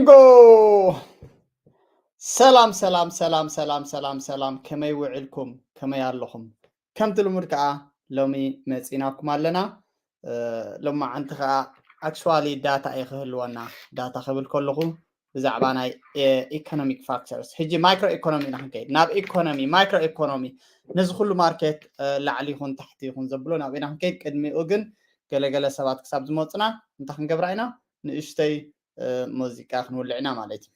ጎ! ሰላም፣ ሰላም፣ ሰላም፣ ሰላም፣ ሰላም፣ ሰላም፣ ከመይ ውዕልኩም? ከመይ ኣለኹም? ከምቲ ልሙድ ከኣ ሎሚ መጺናኩም ኣለና። እ፣ ሎማዓንቲ ከኣ actually ዳታ እየ ክህልወና። ዳታ ክብል ከለኹ ብዛዕባ ናይ፣ እ፣ ኢኮኖሚክ ፋክተርስ። ሕጂ ማይክሮ ኢኮኖሚ ኢና ክንከይድ። ናብ ኢኮኖሚ፣ ማይክሮ ኢኮኖሚ፣ ነዚ ኩሉ ማርኬት፣ እ፣ ላዕሊ ይኹን ታሕቲ ይኹን ዘብሎ ናብ ኢና ክንከይድ። ቅድሚኡ ግን ገለገለ ሰባት ክሳብ ዝመጹና እንታይ ክንገብራ ኢና? ንእሽተይ፣ እ፣ ሙዚቃ ክንውልዕ ኢና ማለት እዩ።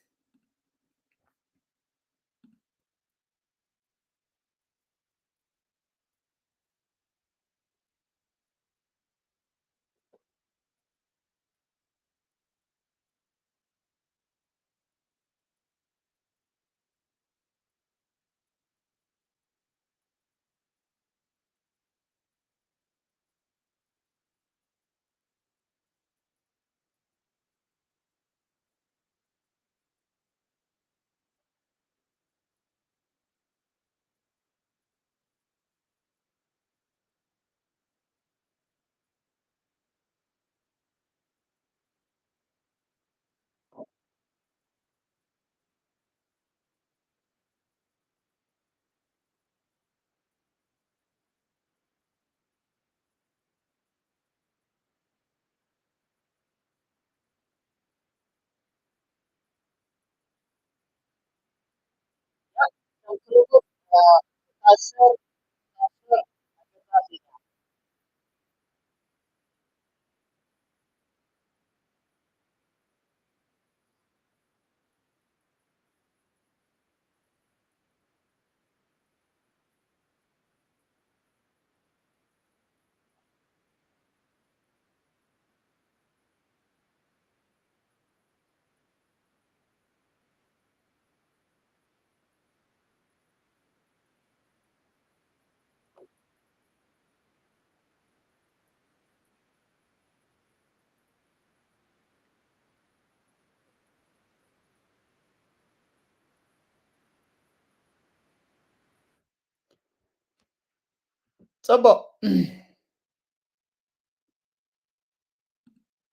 ጽቡቕ።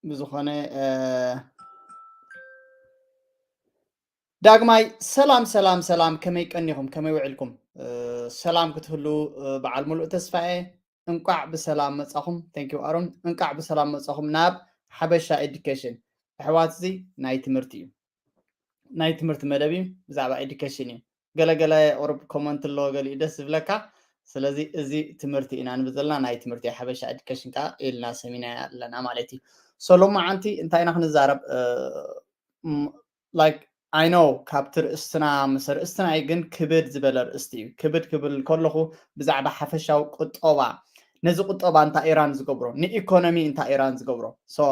ብዝኾነ፣ እ፣ ዳግማይ ሰላም፣ ሰላም፣ ሰላም፣ ከመይ ቀኒኹም? ከመይ ውዕልኩም? እ፣ ሰላም ክትህሉ፣ እ፣ በዓል ሙሉእ ተስፋ እየ። እንቋዕ ብሰላም መጻኹም። Thank you ኣሮን። እንቋዕ ብሰላም መጻኹም ናብ ሓበሻ ኤዱኬሽን። ኣሕዋት፣ እዚ ናይ ትምህርቲ እዩ። ናይ ትምህርቲ መደብ እዩ። ብዛዕባ ኤዱኬሽን እዩ። ገለገለ ቁሩብ ኮመንት ኣለዎ፣ ገሊኡ ደስ ዝብለካ። ስለዚ እዚ ትምህርቲ ኢና ንብል ዘለና፣ ናይ ትምህርቲ ሓበሻ ኤዱኬሽን ከኣ ኢልና ሰሚና ኣለና ማለት እዩ። So ሎማዓንቲ እንታይ ኢና ክንዛረብ? እ፣ ም-፣ like I know ካብቲ ርእስትና ምስ ርእስትና እዩ፣ ግን ክብድ ዝበለ ርእስቲ እዩ። ክብድ ክብል ከለኹ ብዛዕባ ሓፈሻዊ ቁጠባ፣ ነዚ ቁጠባ እንታይ ኢራን ዝገብሮ፣ ንኢኮኖሚ እንታይ ኢራን ዝገብሮ። So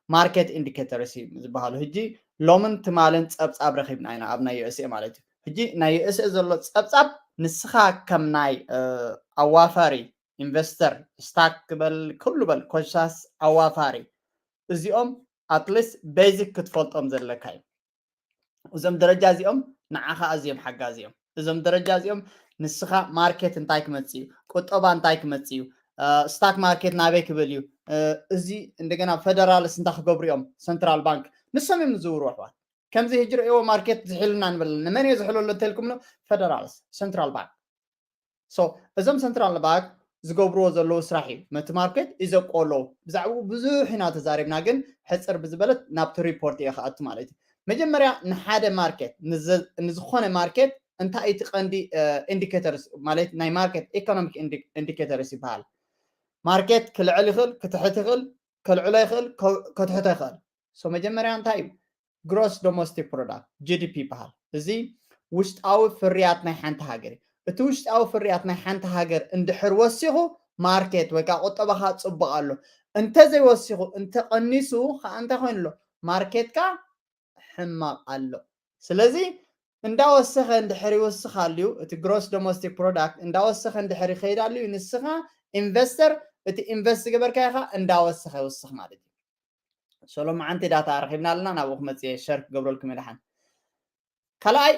ማርኬት ኢንዲኬተርስ እዩ ዝበሃሉ። ሕጂ ሎምን ትማልን ጸብጻብ ረኺብና ኢና ኣብ ናይ ዩ ኤስ ኤ ማለት እዩ። ሕጂ ናይ ዩ ኤስ ኤ ዘሎ ጸብጻብ ንስኻ ከም ናይ፣ እ፣ ኣዋፋሪ ኢንቨስተር፣ ስታክ በል፣ ኩሉ በል፣ ኮንሻስ ኣዋፋሪ፣ እዚኦም ኣትሊስት ቤዚክ ክትፈልጦም ዘለካ እዩ። እዞም ደረጃ እዚኦም ንዓኻ ኣዝዮም ሓጋዚ እዮም። እዞም ደረጃ እዚኦም ንስኻ ማርኬት እንታይ ክመጽእ እዩ፣ ቁጠባ እንታይ ክመጽእ እዩ፣ እ፣ ስታክ ማርኬት ናበይ ክብል እዩ፣ እ፣ እዚ እንደገና ፈደራልስ እንታይ ክገብሩ እዮም፣ ሰንትራል ባንክ፣ ንሶም እዮም ዝዝውሩ ኣሕዋት። ከምዚ ሕጂ ርእይዎ ማርኬት ዝሕልና ንብል፣ ንመን እየ ዝሕለሉ እንተልኩም፣ ፌደራልስ፣ ሰንትራል ባንክ። So እዞም ሰንትራል ባንክ ዝገብርዎ ዘለዉ ስራሕ እዩ። ነቲ ማርኬት ይዘቆ ኣለዉ። ብዛዕባኡ ብዙሕ ኢና ተዛሪብና፣ ግን ሕጽር ብዝበለት ናብቲ ሪፖርት እየ ክኣቱ ማለት እዩ። መጀመርያ ንሓደ ማርኬት፣ ንዘ-፣ ንዝኾነ ማርኬት እንታይ እቲ ቀንዲ፣ እ፣ ኢንዲኬተርስ ማለት ናይ ማርኬት ኢኮኖሚክ ኢንዲ-፣ ኢንዲኬተርስ ይበሃል። ማርኬት ክልዕል ይኽእል፣ ክትሕት ይኽእል፣ ከልዕሎ ይኽእል፣ ከ-፣ ከትሕቶ ይኽእል። So መጀመርያ እንታይ እዩ? ግሮስ ዶሜስቲክ ፕሮዳክት፣ ጂ ዲ ፒ ይበሃል። እዚ ውሽጣዊ ፍርያት ናይ ሓንቲ ሃገር እዩ። እቲ ውሽጣዊ ፍርያት ናይ ሓንቲ ሃገር እንድሕር ወሲኹ ማርኬት ወይ ከዓ ቁጠባኻ ጽቡቕ ኣሎ። እንተዘይወሲኹ፣ እንተቐኒሱ ከዓ እንታይ ኮይኑ ኣሎ? ማርኬትካ ሕማቕ ኣሎ። ስለዚ እንዳወሰኸ እንድሕር ይውስኽ ኣልዩ፣ እቲ ግሮስ ዶሜስቲክ ፕሮዳክት እንዳወሰኸ እንድሕር ይኸይድ ኣልዩ፣ ንስኻ ኢንቨስተር እቲ ኢንቨስት ዝገበርካዮ ከዓ እንዳወሰኸ ይውስኽ ማለት እዩ። So ሎማዓንቲ ዳታ ረኺብና ኣለና፣ ናብኡ ክመጽእ እየ ሸር ክገብረልኩም እየ ደሓን። ካልኣይ፣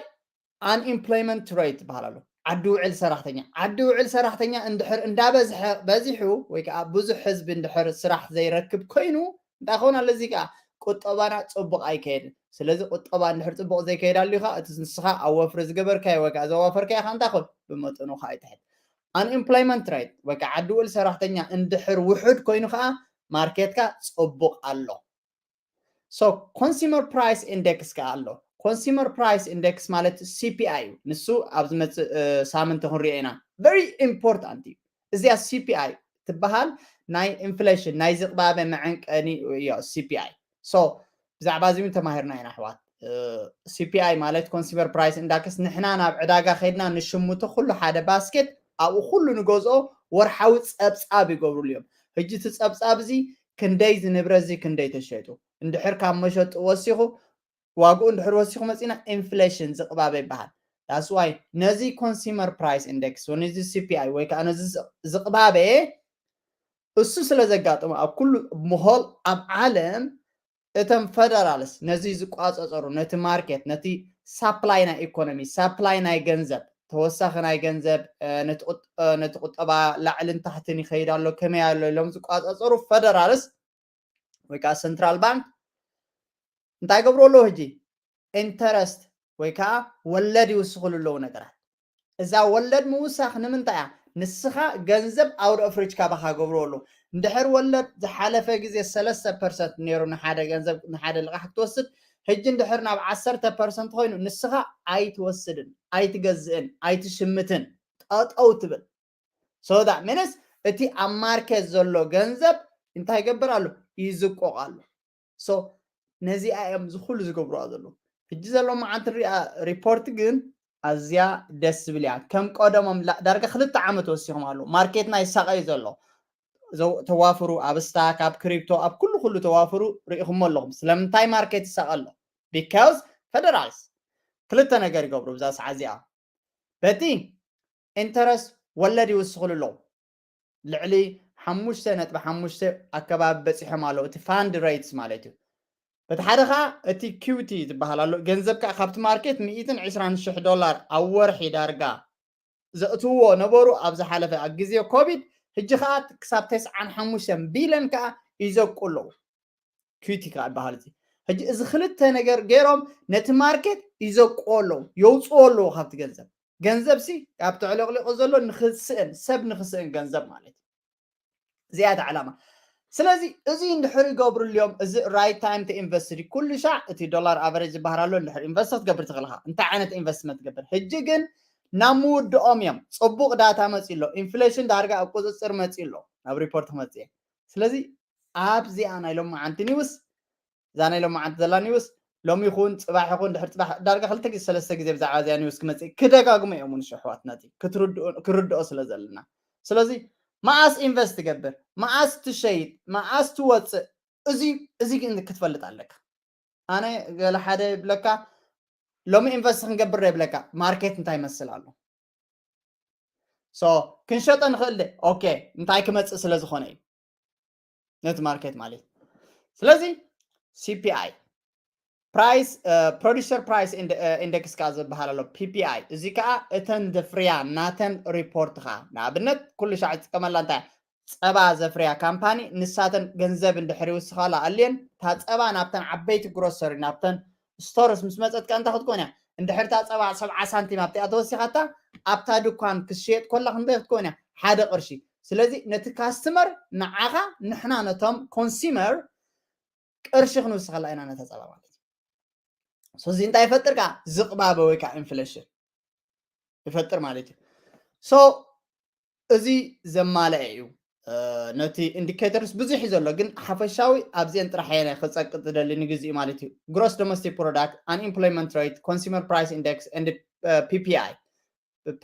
ኣንኢምፕሎይመንት ሬት ይበሃል ኣሎ። ዓዲ ውዕል ሰራሕተኛ። ዓዲ ውዕል ሰራሕተኛ እንድሕር እንዳበዝሐ፣ በዚሑ ወይ ከዓ ብዙሕ ህዝቢ እንድሕር ስራሕ ዘይረክብ ኮይኑ፣ እንታይ ክኸውን ኣሎ? እዚ ከዓ ቁጠባና ጽቡቕ ኣይከየድን። ስለዚ ቁጠባ እንድሕር ፅቡቕ ዘይከይዳሉ ኢኻ እቲ ንስኻ ኣብ ወፍሪ ዝገበርካዮ ወይ ከዓ ዘዋፈርካዮ ኢኻ እንታይ ኾን ብመጠኑ ከዓ ይትሕት። Unemployment rate ወይ ከዓ ዓዲ ውዕል ሰራሕተኛ እንድሕር ውሑድ ኮይኑ ከዓ ማርኬትካ ፅቡቕ ኣሎ። So consumer price index ከዓ ኣሎ። Consumer price index ማለት C P I እዩ። ንሱ ኣብ ዝመፅእ ሳምንቲ ክንሪኦ ኢና። Very important እዩ። እዚኣ C P I ትበሃል ናይ ኢንፍሌሽን ናይ ዝቕባበ መዐንቀኒ እዮ C P I። So ብዛዕባ እዚ እውን ተማሂርና ኢና ኣሕዋት። C P I ማለት ኮንሱመር ፕራይስ ኢንዳክስ ንሕና ናብ ዕዳጋ ከይድና ንሽምቶ ኩሉ ሓደ ባስኬት ኣብኡ ኩሉ ንገዝኦ ወርሓዊ ፀብፃብ ይገብሩሉ እዮም። ሕጂ እቲ ፀብፃብ እዚ ክንደይ ዝንብረት እዚ ክንደይ ተሸጡ እንድሕር ካብ መሸጡ ወሲኹ ዋግኡ እንድሕር ወሲኹ መፂና ኢንፍሌሽን ዝቕባበ ይበሃል። That's why ነዚ ኮንሱመር ፕራይስ ኢንደክስ ወይ ነዚ C P I ወይ ከዓ ነዚ ዝቕባበ እሱ ስለ ዘጋጥሞ ኣብ ኩሉ ምሆል ኣብ ዓለም እተን ፈደራልስ ነዚ ዝቋፀፀሩ ነቲ ማርኬት ነቲ ሳፕላይ ናይ ኢኮኖሚ ሳፕላይ ናይ ገንዘብ ተወሳኺ ናይ ገንዘብ ነቲ ቁጠባ ላዕልን ታሕትን ይኸይድ ኣሎ ከመይ ኣሎ ኢሎም ዝቋፀፀሩ ፈደራልስ ወይ ከዓ ሰንትራል ባንክ እንታይ ገብሩ ኣለዉ ሕጂ ኢንተረስት ወይ ከዓ ወለድ ይውስኽሉ ኣለዉ ነገራት እዛ ወለድ ምውሳኽ ንምንታይ እያ ንስኻ ገንዘብ ኣውድ ኦፍ ሪች ካባኻ ገብሩ ኣለዉ እንድሕር ወለድ ዝሓለፈ ግዜ ሰለስተ ፐርሰንት ነይሩ ንሓደ ገንዘብ ንሓደ ልቓሕ ክትወስድ ሕጂ እንድሕር ናብ ዓሰርተ ፐርሰንት ኮይኑ ንስኻ ኣይትወስድን ኣይትገዝእን ኣይትሽምትን ጠጠው ትብል so that means እቲ ኣብ ማርኬት ዘሎ ገንዘብ እንታይ ይገብር ኣሎ ይዝቆቕ ኣሎ so ነዚኣ እዮም ዝኩሉ ዝገብሩዋ ዘለዉ ሕጂ ዘሎ መዓንቲ ሪኣ ሪፖርት ግን ኣዝያ ደስ ዝብል እያ ከም ቀደሞም ዳርጋ ክልተ ዓመት ወሲኹም ኣለዉ ማርኬትና ይሳቐዩ ዘሎ ተዋፍሩ ኣብ ስታክ ኣብ ክሪፕቶ ኣብ ኩሉ ኩሉ ተዋፍሩ ርኢኹሞ ኣለኹም ስለምንታይ ማርኬት ይሳቐ ኣሎ because ፈደራልስ ክልተ ነገር ይገብሩ ብዛ ሰዓት እዚኣ በቲ ኢንተረስት ወለድ ይውስኽሉ ኣለዉ ልዕሊ ሓሙሽተ ነጥቢ ሓሙሽተ ኣከባቢ በፂሖም ኣለዉ እቲ ፋንድ ሬትስ ማለት እዩ በቲ ሓደ ከዓ እቲ ኪውቲ ዝበሃል ኣሎ ገንዘብ ከዓ ካብቲ ማርኬት ሚእትን ዕስራን ሽሕ ዶላር ኣብ ወርሒ ዳርጋ ዘእትውዎ ነበሩ ኣብ ዝሓለፈ ኣብ ግዜ ኮቪድ ሕጂ ከዓ ክሳብ ተስዓን ሓሙሽተን ቢለን ከዓ ይዘቁ ኣለዉ ኪውቲ ከዓ ይበሃል እዚ ሕጂ እዚ ክልተ ነገር ገይሮም ነቲ ማርኬት ይዘቁዎ ኣለዉ የውፅዎ ኣለዉ ካብቲ ገንዘብ ገንዘብ ሲ ኣብ ተዕለቕሊቑ ዘሎ ንክስእን ሰብ ንክስእን ገንዘብ ማለት እዩ እዚኣ እታ ዕላማ ስለዚ እዚ እንድሕር ይገብሩ ኣልዮም እዚ right time to invest ኩሉ ሻዕ እቲ ዶላር ኣቨሬጅ ዝበሃል ኣሎ እንድሕር ኢንቨስት ክትገብር ትኽእልኻ እንታይ ዓይነት ኢንቨስትመንት ትገብር ሕጂ ግን ናብ ምውድኦም እዮም ፅቡቅ ዳታ መፂ ኣሎ ኢንፍሌሽን ዳርጋ ኣብ ቁፅፅር መፂ ኣሎ ናብ ሪፖርት ክመፅእ እየ ስለዚ ኣብዚኣ ናይ ሎማዓንቲ ኒውስ እዛ ናይ ሎማዓንቲ ዘላ ኒውስ ሎሚ ይኹን ፅባሕ ይኹን ድሕር ፅባሕ ዳርጋ ክልተ ግዜ ሰለስተ ግዜ ብዛዕባ እዚኣ ኒውስ ክመፅእ ክደጋግሞ እዮም ንሽ ኣሕዋትና ክርድኦ ስለ ዘለና ስለዚ መዓስ ኢንቨስት ትገብር መዓስ ትሸይጥ መዓስ ትወፅእ እዚ እዚ ግን ክትፈልጥ ኣለካ ኣነ ገለ ሓደ ይብለካ ሎሚ ኢንቨስት ክንገብር ይብለካ ማርኬት እንታይ ይመስል ኣሎ so ክንሸጠ ንኽእል ደ ኦኬ እንታይ ክመፅእ ስለ ዝኾነ እዩ ነቲ ማርኬት ማለት ስለዚ C P I price producer price index ከዓ ዝበሃል ኣሎ P P I እዚ ከዓ እተን ዘፍርያ ናተን ሪፖርት ከዓ ንኣብነት ኩሉ ሻዕ ዝጥቀመላ እንታይ ፀባ ዘፍርያ ካምፓኒ ንሳተን ገንዘብ እንድሕር ይውስኻላ ኣልየን እታ ፀባ ናብተን ዓበይቲ ግሮሰሪ ናብተን ስቶርስ ምስ መፀት ከ እንታይ ክትኮን እያ እንድሕር እታ ፀባ ሰብዓ ሳንቲም ኣብቲኣ ተወሲኻታ ኣብታ ድኳን ክሽየጥ ኮላ ክንደይ ክትኮን እያ ሓደ ቅርሺ ስለዚ ነቲ ካስትመር ንዓኻ ንሕና ነቶም ኮንሱመር ቅርሺ ክንውስኸላ ኢና ነታ ፀባ ማለት እዩ እዚ እንታይ ይፈጥር ከዓ ዝቕባበ ወይ ከዓ ኢንፍሌሽን ይፈጥር ማለት እዩ so እዚ ዘማልአ እዩ ነቲ ኢንዲኬተርስ ብዙሕ እዩ ዘሎ ግን ሓፈሻዊ ኣብዚአን ጥራሕ እየ ክፀቅጥ ዝደሊ ንግዜኡ ማለት እዩ gross domestic product unemployment rate consumer price index and P P I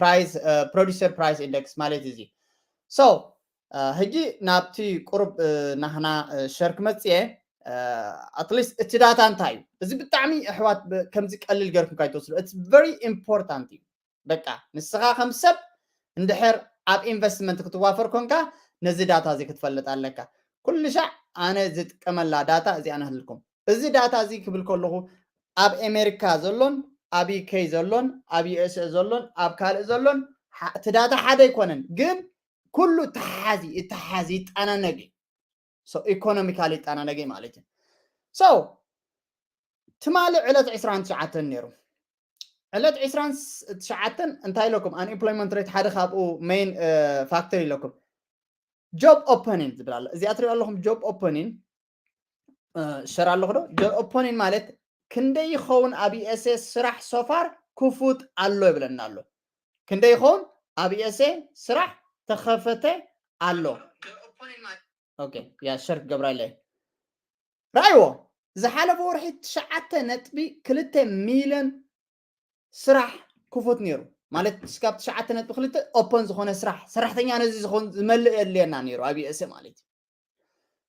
price producer price index ማለት እዚ so ሕጂ ናብቲ ቁሩብ ናህና ሸር ክመፅእ እየ ኣትሊስት እቲ ዳታ እንታይ እዩ እዚ ብጣዕሚ ኣሕዋት ከምዚ ቀሊል ገርኩም ካይትወስዱ it's very important እዩ በቃ ንስኻ ከም ሰብ እንድሕር ኣብ ኢንቨስትመንት ክትዋፈር ኮንካ ነዚ ዳታ እዚ ክትፈልጥ ኣለካ ኩሉ ሻዕ ኣነ ዝጥቀመላ ዳታ እዚኣ ነህልኩም እዚ ዳታ እዚ ክብል ከለኹ ኣብ ኣሜሪካ ዘሎን ኣብ ዩኬ ዘሎን ኣብ ዩኤስኤ ዘሎን ኣብ ካልእ ዘሎን እቲ ዳታ ሓደ ኣይኮነን ግን ኩሉ ተሓዚ እተሓዚ ይጠናነግ ኢኮኖሚካል ይጠናነግ ማለት እዩ so ትማሊ ዕለት ዕስራን ትሽዓተን ነይሩ። ዕለት ዕስራን ትሽዓተን እንታይ ኢለኩም? Unemployment rate ሓደ ካብኡ main factor ኢለኩም። Job opening ዝብል ኣሎ። እዚኣ ትሪኦ ኣለኹም job opening share ኣለኹ ዶ? Job opening ማለት ክንደይ ይኸውን ኣብ USA ስራሕ so far ክፉት ኣሎ ይብለና ኣሎ። ክንደይ ይኸውን ኣብ USA ስራሕ ተኸፈተ ኣሎ። Okay፣ ያ share ክገብራ ኢለ። ረኣይዎ፣ ዝሓለፈ ወርሒ ትሽዓተ ነጥቢ ክልተ ሚልዮን ስራሕ ክፉት ነይሩ። ማለት እስካብ ትሽዓተ ነጥቢ ክልተ open ዝኾነ ስራሕ፣ ሰራሕተኛ ነዚ ዝኾን ዝመልእ የድልየና ነይሩ ኣብ USA ማለት እዩ።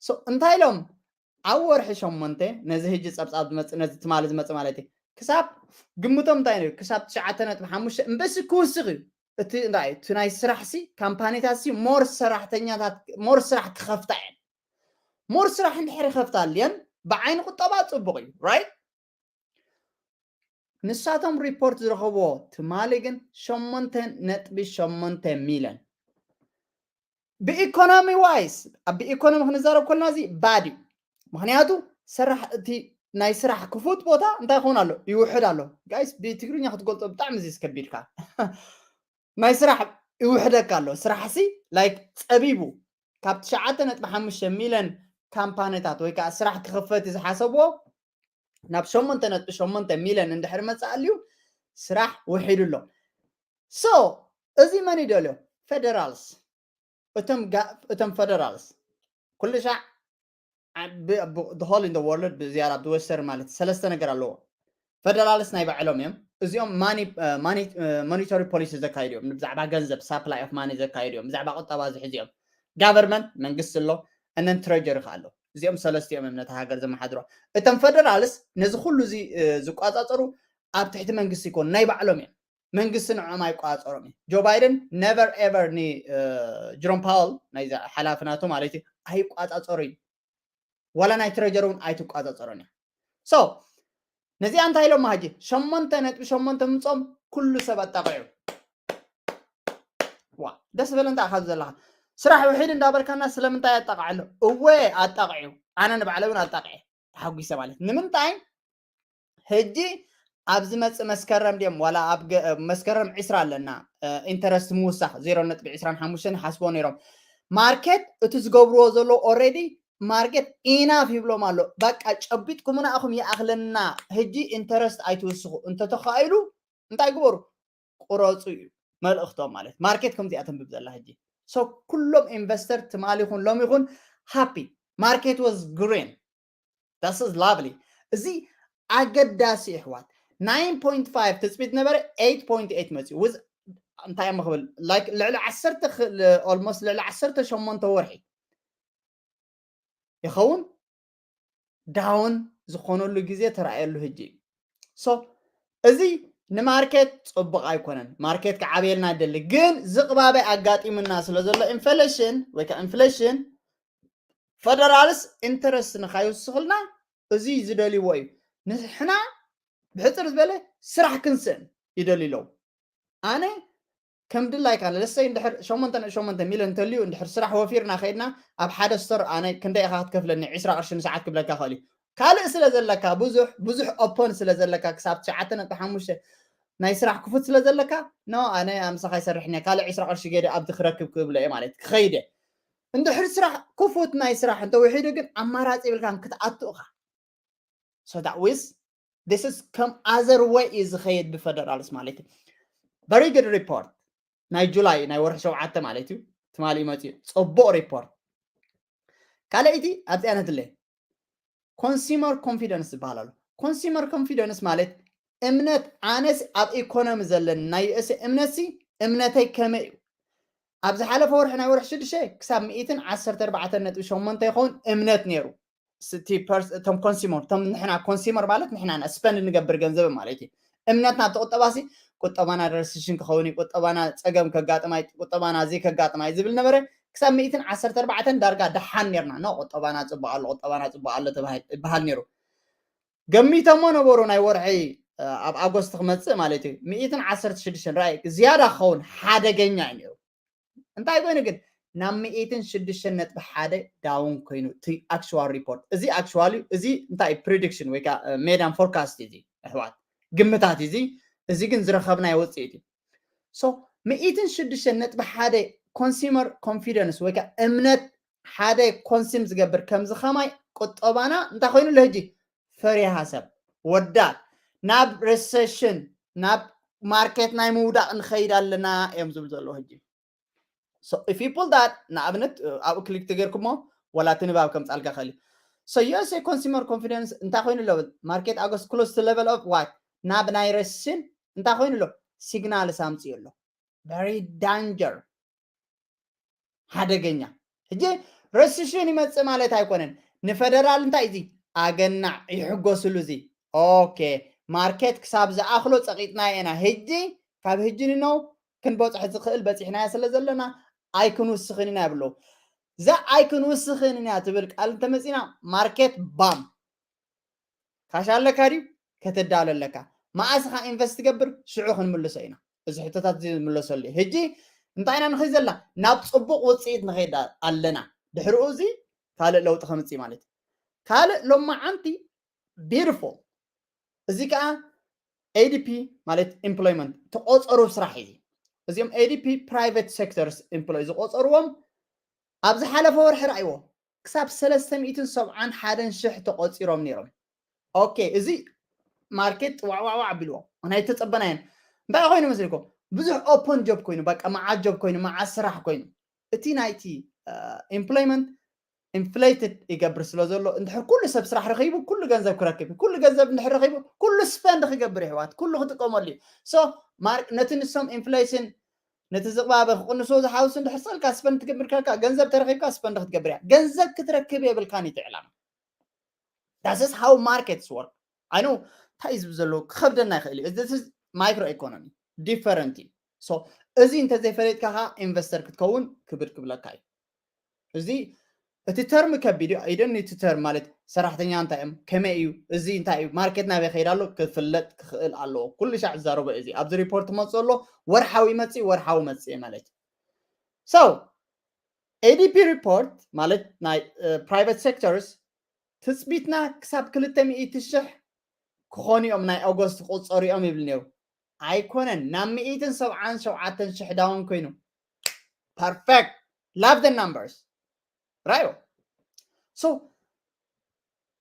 So እንታይ ኢሎም ኣብ ወርሒ ሸሞንተ ነዚ ህጂ ጸብጻብ ዝመጽእ፣ ነዚ ትማሊ ዝመጽእ ማለት እዩ፣ ክሳብ ግምቶም እንታይ ነይሩ? ክሳብ ትሽዓተ ነጥቢ ሓሙሽተ እምበሲ ክውስኽ እዩ። እቲ እንታይ እቲ ናይ ስራሕ ሲ ካምፓኒታት ሲ more ሰራሕተኛታት more ስራሕ ክኸፍታ እየን። More ስራሕ እንድሕር ይኸፍታ ኣልየን ብዓይኒ ቁጠባ ጽቡቕ እዩ፣ right? ንሳቶም ሪፖርት ዝረኸብዎ ትማሊ ግን ሸሞንተ ነጥቢ ሸሞንተ ሚልዮን። ብኢኮኖሚ ዋይስ ኣብ ኢኮኖሚ ክንዛረብ ከለና እዚ ባድ እዩ። ምክንያቱ ሰራሕ እቲ ናይ ስራሕ ክፉት ቦታ እንታይ ክኸውን ኣሎ? ይውሕድ ኣሎ። ጋይስ ብትግርኛ ክትገልጾ ብጣዕሚ እዚ ከቢድካ። ናይ ስራሕ ይውሕደካ ኣሎ። ስራሕ ሲ like ጸቢቡ ካብ ትሽዓተ ነጥቢ ሓሙሽተ ሚልዮን ካምፓኒታት ወይ ከዓ ስራሕ ክኽፈት ዝሓሰብዎ ናብ ሸሞንተ ነጥቢ ሸሞንተ ሚልዮን እንድሕር መጽእ ኣልዩ ስራሕ ውሒዱ ኣሎ። So እዚ መን ይደልዮ? ፌደራልስ። እቶም ጋ- እቶም ፌደራልስ ኩሉ ሻዕ the whole in the world ብዝያዳ ኣብ ወስተር ማለት ሰለስተ ነገር ኣለዎ። ፌደራልስ ናይ ባዕሎም እዮም። እዚኦም monetary policy ዘካይዱ እዮም። ብዛዕባ ገንዘብ supply of money ዘካይዱ እዮም። ብዛዕባ ቁጠባ ዝሕዚ እዮም። Government መንግስቲ ኣሎ፣ and then treasury ከ ኣሎ። እዚኦም ሰለስቲኦም እዮም ነታ ሃገር ዘመሓድሮ። እቶም ፌደራልስ ነዚ ኩሉ እዚ ዝቋጻጸሩ ኣብ ትሕቲ መንግስቲ ይኮኑ፣ ናይ ባዕሎም እዮም። መንግስቲ ንዕኦም ኣይቋጸሮም እዩ። ጆ ባይደን never ever ን ጀሮም ፓወል ናይዛ ሓላፊ ናቱ ማለት እዩ ኣይቋጻጸሩ እዩ። ዋላ ናይ ትረጀሪ እውን ኣይትቋጻጸሮን እያ። So ነዚኣ እንታይ ኢሎማ ሕጂ ሸሞንተ ነጥቢ ሸሞንተ ምጾም ኩሉ ሰብ ኣጣቂዑ። ዋ ደስ በለ እንታይ ኢኻ ዘለኻ ስራሕ ውሒድ እንዳበልካና ስለምንታይ ኣጣቃዕሎ? እወ ኣጣቂዑ። ኣነ ንባዕለ እውን ኣጣቂዐ ተሓጒሰ ማለት ንምንታይ ሕጂ ኣብ ዝመጽእ መስከረም ድዮም ዋላ ኣብ መስከረም ዕስራ ኣለና ኢንተረስት ምውሳኽ ዜሮ ነጥቢ ዕስራን ሓሙሽተን ሓስቦ ነይሮም ማርኬት እቲ ዝገብርዎ ዘሎ already ማርኬት ኢናፍ ይብሎም ኣሎ። በቃ ጨቢጥኩምና ኢኹም ይኣኽለና። ሕጂ ኢንተረስት ኣይትውስኹ እንተተኻኢሉ እንታይ ግበሩ? ቁረፁ እዩ መልእኽቶም ማለት ማርኬት ከምዚኣ ተንብብ ዘላ ሕጂ። So ኩሎም ኢንቨስተር ትማሊ ይኹን ሎም ይኹን ሃፒ ማርኬት was green. This is lovely። እዚ ኣገዳሲ ይሕዋት nine point five ትፅቢት ነበረ eight point eight መፅኡ። እንታይ እዮም ክብል like ልዕሊ ዓሰርተ almost ልዕሊ ዓሰርተ ሸሞንተ ወርሒ ይኸውን ዳውን ዝኾነሉ ግዜ ተረኣየሉ ሕጂ። So እዚ ንማርኬት ፅቡቕ ኣይኮነን። ማርኬት ክዓብየልና ይደሊ ግን ዝቕባበ ኣጋጢምና ስለ ዘሎ ኢንፍሌሽን ወይ ከዓ ኢንፍሌሽን ፌደራልስ ኢንተረስት ንካይውስኽልና እዚ ዝደልይዎ እዩ። ንሕና ብሕፅር ዝበለ ስራሕ ክንስእን ይደልዩ ኣለዉ። ኣነ ከም ድላይካ ለሰይ እንድሕር ሸሞንተ ነጥቢ ሸሞንተ ሚልዮን እንተልዩ እንድሕር ስራሕ ወፊርና ከይድና ኣብ ሓደ ስቶር ኣነ ክንደይ ኢኻ ክትከፍለኒ ዕስራ ቅርሺ ንሰዓት ክብለካ ክእል እዩ። ካልእ ስለ ዘለካ ብዙሕ ብዙሕ ኦፖን ስለ ዘለካ ክሳብ ትሽዓተ ነጥቢ ሓሙሽተ ናይ ስራሕ ክፉት ስለ ዘለካ ኖ ኣነ ኣምሳኻ ይሰርሕኒ ካልእ ዕስራ ቅርሺ ገደ ኣብቲ ክረክብ ክብሎ እየ ማለት ክኸይደ እንድሕር ስራሕ ክፉት ናይ ስራሕ እንተውሒዱ ግን ኣማራፂ ይብልካን ክትኣቱ ኢኻ። So that was this is ከም other way እዩ ዝኸይድ ብፌደራልስ ማለት እዩ። Very good report ናይ ጁላይ ናይ ወርሒ ሸውዓተ ማለት እዩ። ትማሊ መፅኡ ፅቡቕ ሪፖርት። ካልኣይቲ ኣብዚኣ ነትለ ኮንሱመር ኮንፊደንስ ዝበሃል ኣሎ። ኮንሱመር ኮንፊደንስ ማለት እምነት ኣነስ ኣብ ኢኮኖሚ ዘለኒ ናይ ዩኤስ እምነት ሲ እምነተይ ከመይ እዩ? ኣብ ዝሓለፈ ወርሒ ናይ ወርሒ ሽዱሽተ ክሳብ ሚእትን ዓሰርተ ኣርባዕተን ነጥቢ ሸሞንተ ይኸውን እምነት ነይሩ። እቶም ኮንሱመር እቶም ንሕና ኮንሱመር ማለት ንሕና ስፐንድ ንገብር ገንዘብ ማለት እዩ። እምነትና ኣብቲ ቁጠባ ሲ ቁጠባና ረሲሽን ክኸውን እዩ፣ ቁጠባና ፀገም ከጋጥማ እዩ፣ ቁጠባና እዚ ከጋጥማ እዩ ዝብል ነበረ። ክሳብ ሚእትን ዓሰርተ ኣርባዕተን ዳርጋ ደሓን ነርና። ኖ ቁጠባና ፅቡቅ ኣሎ፣ ቁጠባና ፅቡቅ ኣሎ ይበሃል ነይሩ። ገሚተሞ ነበሩ ናይ ወርሒ ኣብ ኣጎስት ክመፅእ ማለት እዩ። ሚእትን ዓሰርተ ሽዱሽተን ራእይ ዝያዳ ክኸውን ሓደገኛ እዩ ነይሩ። እንታይ ኮይኑ ግን ናብ ሚእትን ሽዱሽተን ነጥቢ ሓደ down ኮይኑ እቲ actual report። እዚ actually እዚ እንታይ እዩ? Prediction ወይ ከዓ ሜዳን forecast እዩ እዚ ኣሕዋት፣ ግምታት እዩ እዚ። እዚ ግን ዝረኸብናዮ ውፅኢት እዩ። So ሚእትን ሽዱሽተን ነጥቢ ሓደ consumer confidence ወይ ከዓ እምነት ሓደ consume ዝገብር ከምዚ ከማይ ቁጠባና እንታይ ኮይኑ ኣሎ ሕጂ? ፈሪሃ ሰብ ወዳት ናብ recession ናብ ማርኬት ናይ ምውዳቕ ንኸይድ ኣለና እዮም ዝብሉ ዘለዉ ሕጂ። So if you pull that ንኣብነት ኣብኡ ክሊክ ተገይርኩሞ ወላ እቲ ንባብ ከምፃልካ ኸእል። So USA consumer confidence እንታይ ኮይኑ ኣሎ? ማርኬት ኣጎስት close to level of what? ናብ ናይ recession እንታይ ኮይኑ ኣሎ? Signals ኣምፅኡ ኣሎ። Very danger ሓደገኛ። ሕጂ recession ይመፅእ ማለት ኣይኮነን። ንፈደራል እንታይ እዚ ኣገናዕ ይሕጎስሉ እዚ። ኦኬ ማርኬት ክሳብ ዝኣኽሎ ፀቂጥና ኢና። ሕጂ ካብ ሕጂ ንነው ክንበፅሕ ዝኽእል በፂሕናዮ ስለ ዘለና ኣይክንውስኽን ኢና ይብለዉ። እዛ ኣይክንውስኽን ኢና ትብል ቃል እንተመፂና ማርኬት ባም ካሽ ኣለካ ድዩ? ከተዳሎ ኣለካ። መኣስ ኢኻ ኢንቨስት ትገብር? ሽዑ ክንምልሶ ኢና። እዚ ሕቶታት እዚ ዝምለሰሉ እዩ። ሕጂ እንታይ ኢና ንኸይድ ዘለና? ናብ ፅቡቕ ውፅኢት ንኸይድ ኣለና። ድሕሪኡ እዚ ካልእ ለውጢ ከምፅእ ማለት እዩ። ካልእ ሎማዓንቲ beautiful እዚ ከዓ ኤዲፒ ማለት employment ተቆፀሩ ስራሕ እዩ። እዚኦም ኤዲፒ private sectors employ ዝቆፀርዎም ኣብ ዝሓለፈ ወርሒ ረኣይዎ ክሳብ ሰለስተ ሚእትን ሰብዓን ሓደን ሽሕ ተቆፂሮም ነይሮም። ኦኬ እዚ ማርኬት ዋዕዋዕዋዕ ኣቢልዎ ናይ ተፀበናየን እንታይ ኮይኑ መስልኩም? ብዙሕ open job ኮይኑ በቃ መዓት job ኮይኑ መዓት ስራሕ ኮይኑ እቲ ናይቲ employment inflated ይገብር ስለ ዘሎ እንድሕር ኩሉ ሰብ ስራሕ ረኺቡ ኩሉ ገንዘብ ክረክብ እዩ። ኩሉ ገንዘብ እንድሕር ረኺቡ ኩሉ spend ክገብር ይሕዋት ኩሉ ክጥቀመሉ እዩ። So ነቲ ንሶም inflation ነቲ ዝቕባበ ክቕንሶ ዝሓውስ እንድሕር ፀልካ spend ትገብር ከልካ ገንዘብ ተረኺብካ spend ክትገብር እያ። ገንዘብ ክትረክብ የብልካን እቲ ዕላማ። That's how markets work። I know እንታይ ዝብ ዘሎ ክኸብደና ይኽእል እዩ። This is micro economy different እዩ። So እዚ እንተዘይፈለጥካ ከዓ ኢንቨስተር ክትከውን ክብድ ክብለካ እዩ። እዚ እቲ ተርም ከቢድ እዩ። I don't need to term ማለት ሰራሕተኛ እንታይ እዮም ከመይ እዩ እዚ እንታይ እዩ ማርኬት ናበይ ከይድ ኣሎ ክፍለጥ ክኽእል ኣለዎ። ኩሉ ሻዕ ዝዛረቦ እዚ ኣብዚ ሪፖርት መፅእ ኣሎ ወርሓዊ መፅእ ወርሓዊ መፅእ ማለት እዩ። So ኤዲፒ ሪፖርት ማለት ናይ private sectors ትፅቢትና ክሳብ ክልተ ሚእቲ ሽሕ ክኾኑ እዮም ናይ ኦገስት ክቁፀሩ እዮም ይብል ነይሩ። ኣይኮነን ናብ ሚእትን ሰብዓን ሸውዓተን ሽሕ down ኮይኑ perfect love the numbers right so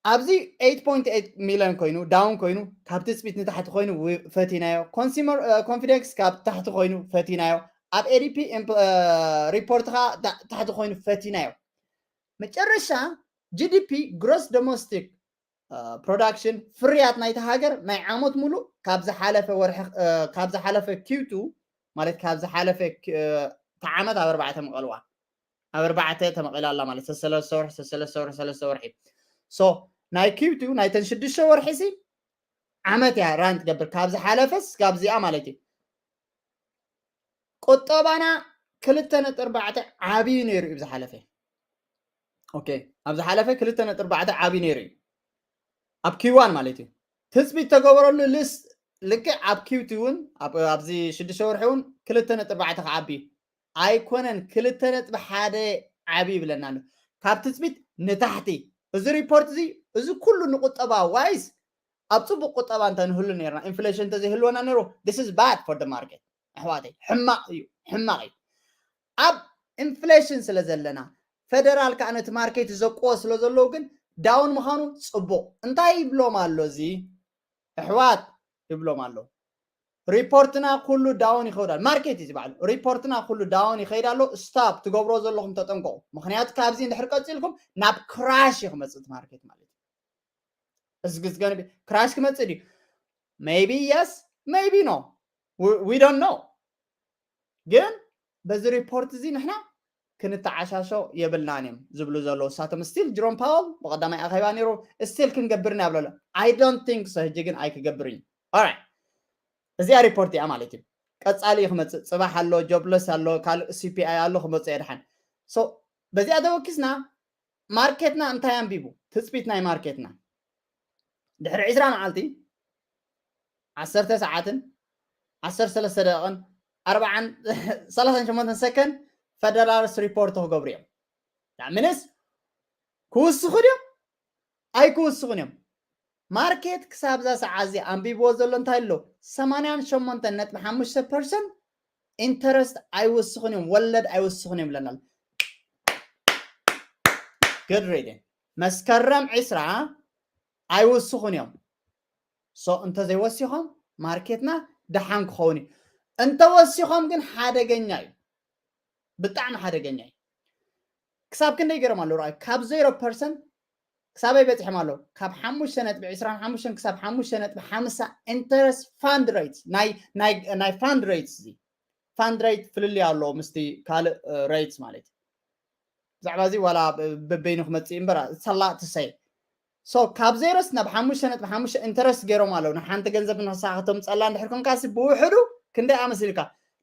ኣብዚ eight point eight million ኮይኑ down ኮይኑ ካብ ትፅቢት ንታሕቲ ኮይኑ ፈቲናዮ። Consumer confidence ካብ ታሕቲ ኮይኑ ፈቲናዮ። ኣብ ኤዲፒ ሪፖርት ከዓ ታሕቲ ኮይኑ ፈቲናዮ። መጨረሻ ጂዲፒ gross domestic production ፍርያት ናይቲ ሃገር ናይ ዓመት ሙሉእ ካብ ዝሓለፈ ወርሒ ካብ ዝሓለፈ ኪውቱ ማለት ካብ ዝሓለፈ እቲ ዓመት ኣብ ኣርባዕተ መቐልዋ ኣብ ኣርባዕተ ተመቒላ ኣላ ማለት ሰለስተ ወርሒ ሰለስተ ወርሒ ሰለስተ ወርሒ so ናይ ኪውቱ ናይተን ሽዱሽተ ወርሒ ሲ ዓመት እያ ራን ትገብር ካብ ዝሓለፈስ ካብ እዚኣ ማለት እዩ። ቁጠባና ክልተ ነጥቢ ኣርባዕተ ዓብዩ ነይሩ እዩ ዝሓለፈ ኦኬ ኣብ ዝሓለፈ ክልተ ነጥቢ ኣርባዕተ ዓብዩ ነይሩ እዩ ኣብ ኪዋን ማለት እዩ ትፅቢት ተገበረሉ ልስ ልክዕ ኣብ ኪውቲ እውን ኣብዚ ሽዱሽተ ወርሒ እውን ክልተ ነጥቢ ኣርባዕተ ክዓቢ ኣይኮነን ክልተ ነጥቢ ሓደ ዓብዩ ይብለና ኣሎ ካብ ትፅቢት ንታሕቲ እዚ ሪፖርት እዚ እዚ ኩሉ ንቁጠባ ዋይስ ኣብ ፅቡቅ ቁጠባ እንተንህሉ ነርና ኢንፍሌሽን እንተዘይህልወና ነይሩ this is bad for the market ኣሕዋተይ ሕማቅ እዩ ሕማቅ እዩ ኣብ ኢንፍሌሽን ስለ ዘለና ፈደራል ከዓ ነቲ ማርኬት ዘቅዎ ስለ ዘለዉ ግን ዳውን ምዃኑ ፅቡቅ እንታይ ይብሎም ኣሎ እዚ ኣሕዋት ይብሎም ኣሎ ሪፖርትና ኩሉ ዳውን ይኸይድ ኣሎ ማርኬት እዩ ዝበዓሉ ሪፖርትና ኩሉ ዳውን ይኸይድ ኣሎ ስታፕ ትገብሮ ዘለኹም ተጠንቀቁ ምክንያቱ ካብዚ እንድሕር ቀፂልኩም ናብ ክራሽ እዩ ክመፅእ ማርኬት ማለት እዩ is this gonna be crash ክመፅእ ድዩ maybe yes maybe no we don't know ግን በዚ ሪፖርት እዚ ንሕና ክንተዓሻሾ የብልናን እዮም ዝብሉ ዘለዉ እሳቶም ስቲል ጅሮም ፓወል ብቀዳማይ ኣኼባ ነይሩ ስቲል ክንገብር ኢና ይብለሎ I don't think so ሕጂ ግን ኣይክገብር እዩ ኦራይት እዚኣ ሪፖርት እያ ማለት እዩ ቀፃሊ እዩ ክመፅእ ፅባሕ ኣሎ ጆብለስ ኣሎ ካልእ ሲፒኣይ ኣሎ ክመፅእ የድሓን በዚኣ ተወኪስና ማርኬትና እንታይ ኣንቢቡ ትፅቢት ናይ ማርኬትና ድሕሪ ዕስራ መዓልቲ ዓሰርተ ሰዓትን ዓሰርተ ሰለስተ ደቂቕን ኣርባዓን ሰላሳን ሸሞንተን ሰከንድ ፈደራልስ ሪፖርት ክገብሩ እዮም። ምንስ ክውስኹ ድዮም ኣይክውስኹን እዮም። ማርኬት ክሳብ ዛ ሰዓት እዚ ኣንቢብዎ ዘሎ እንታይ ኣሎ? ሰማንያን ሸሞንተን ነጥቢ ሓሙሽተ ፐርሰንት ኢንተረስት ኣይውስኹን እዮም፣ ወለድ ኣይውስኹን እዮም ብለና ኣሎ። Good reading። መስከረም ዕስራ ኣይውስኹን እዮም። ሶ እንተዘይወሲኾም ማርኬትና ደሓን ክኸውን እዩ። እንተወሲኾም ግን ሓደገኛ እዩ፣ ብጣዕሚ ሓደገኛ እዩ። ክሳብ ክንደይ ገይሮም ኣለዉ? ረኣዩ፣ ካብ ዜሮ ፐርሰንት ክሳበይ በፂሖም ኣለዉ? ካብ ሓሙሽተ ነጥቢ ዕስራን ሓሙሽተን ክሳብ ሓሙሽተ ነጥቢ ሓምሳ ኢንተረስት ፋንድ ሬት። ናይ ፋንድ ሬት እዚ ፋንድ ሬት ፍልልይ ኣለዎ ምስቲ ካልእ ሬትስ ማለት እዩ። ብዛዕባ እዚ ዋላ በበይኑ ክመፅእ እምበር ሰላእ ትሰይ። ሶ ካብ ዜሮስ ናብ ሓሙሽተ ነጥቢ ሓሙሽተ ኢንተረስት ገይሮም ኣለዉ። ንሓንቲ ገንዘብ ንክሳኸቶም ፀላ እንድሕር ኮንካሲ ብውሕዱ ክንደይ ኣመሲልካ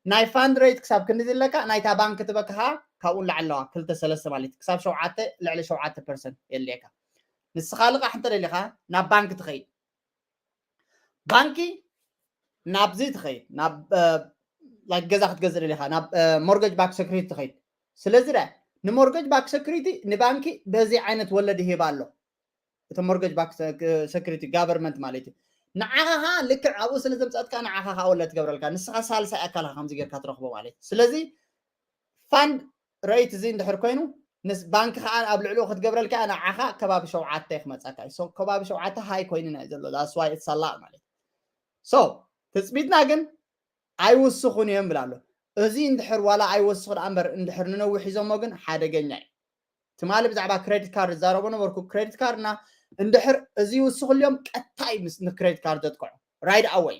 ናይ ፋንድ ሬት ክሳብ ክንዲ ዝለካ ናይታ ባንክ ትበካ ከዓ ካብኡ ንላዕሊ ኣለዋ ክልተ ሰለስተ ማለት እዩ። ክሳብ ሸውዓተ ልዕሊ ሸውዓተ ፐርሰንት የድልየካ። ንስኻ ልቓሕ እንተደሊኻ ናብ ባንክ ትኸይድ። ባንኪ ናብዚ ትኸይድ፣ ናብ ላይክ ገዛ ክትገዝእ ደሊኻ ናብ ሞርገጅ ባክ ሰክሪቲ ትኸይድ። ስለዚ ዳ ንሞርገጅ ባክ ሰክሪቲ ንባንኪ በዚ ዓይነት ወለድ ይህብ ኣሎ። እቲ ሞርገጅ ባክ ሰክሪቲ ጋቨርንመንት ማለት እዩ። ንዓኻ ኸዓ ልክዕ ኣብኡ ስለ ዘምፀኣትካ ንዓኻ ኸዓ ወለድ ትገብረልካ፣ ንስኻ ሳልሳይ ኣካል ኢኻ ከምዚ ጌርካ ትረኽቦ ማለት እዩ። ስለዚ ፋንድ ሬት እዚ እንድሕር ኮይኑ ንስ ባንክ ከዓ ኣብ ልዕሊኡ ክትገብረልካ ንዓኻ ከባቢ ሸውዓተ ክመፀካ እዩ። ሶ ከባቢ ሸውዓተ ሃይ ኮይኑ ናይ ዘሎ that's why it's a lot ማለት እዩ። ሶ ትፅቢትና ግን ኣይውስኹን እዮም ብላ ኣሎ። እዚ እንድሕር ዋላ ኣይወስኽ ደኣ እምበር እንድሕር ንነዊሕ ሒዞሞ ግን ሓደገኛ እዩ። ትማሊ ብዛዕባ ክሬዲት ካርድ ዝዛረቦ ነበርኩ። ክሬዲት ካርድና እንድሕር እዚ ይውስኽልዮም ቀጥታ እዩ ምስ ንክሬዲት ካርድ ዘጥቅዖ right away።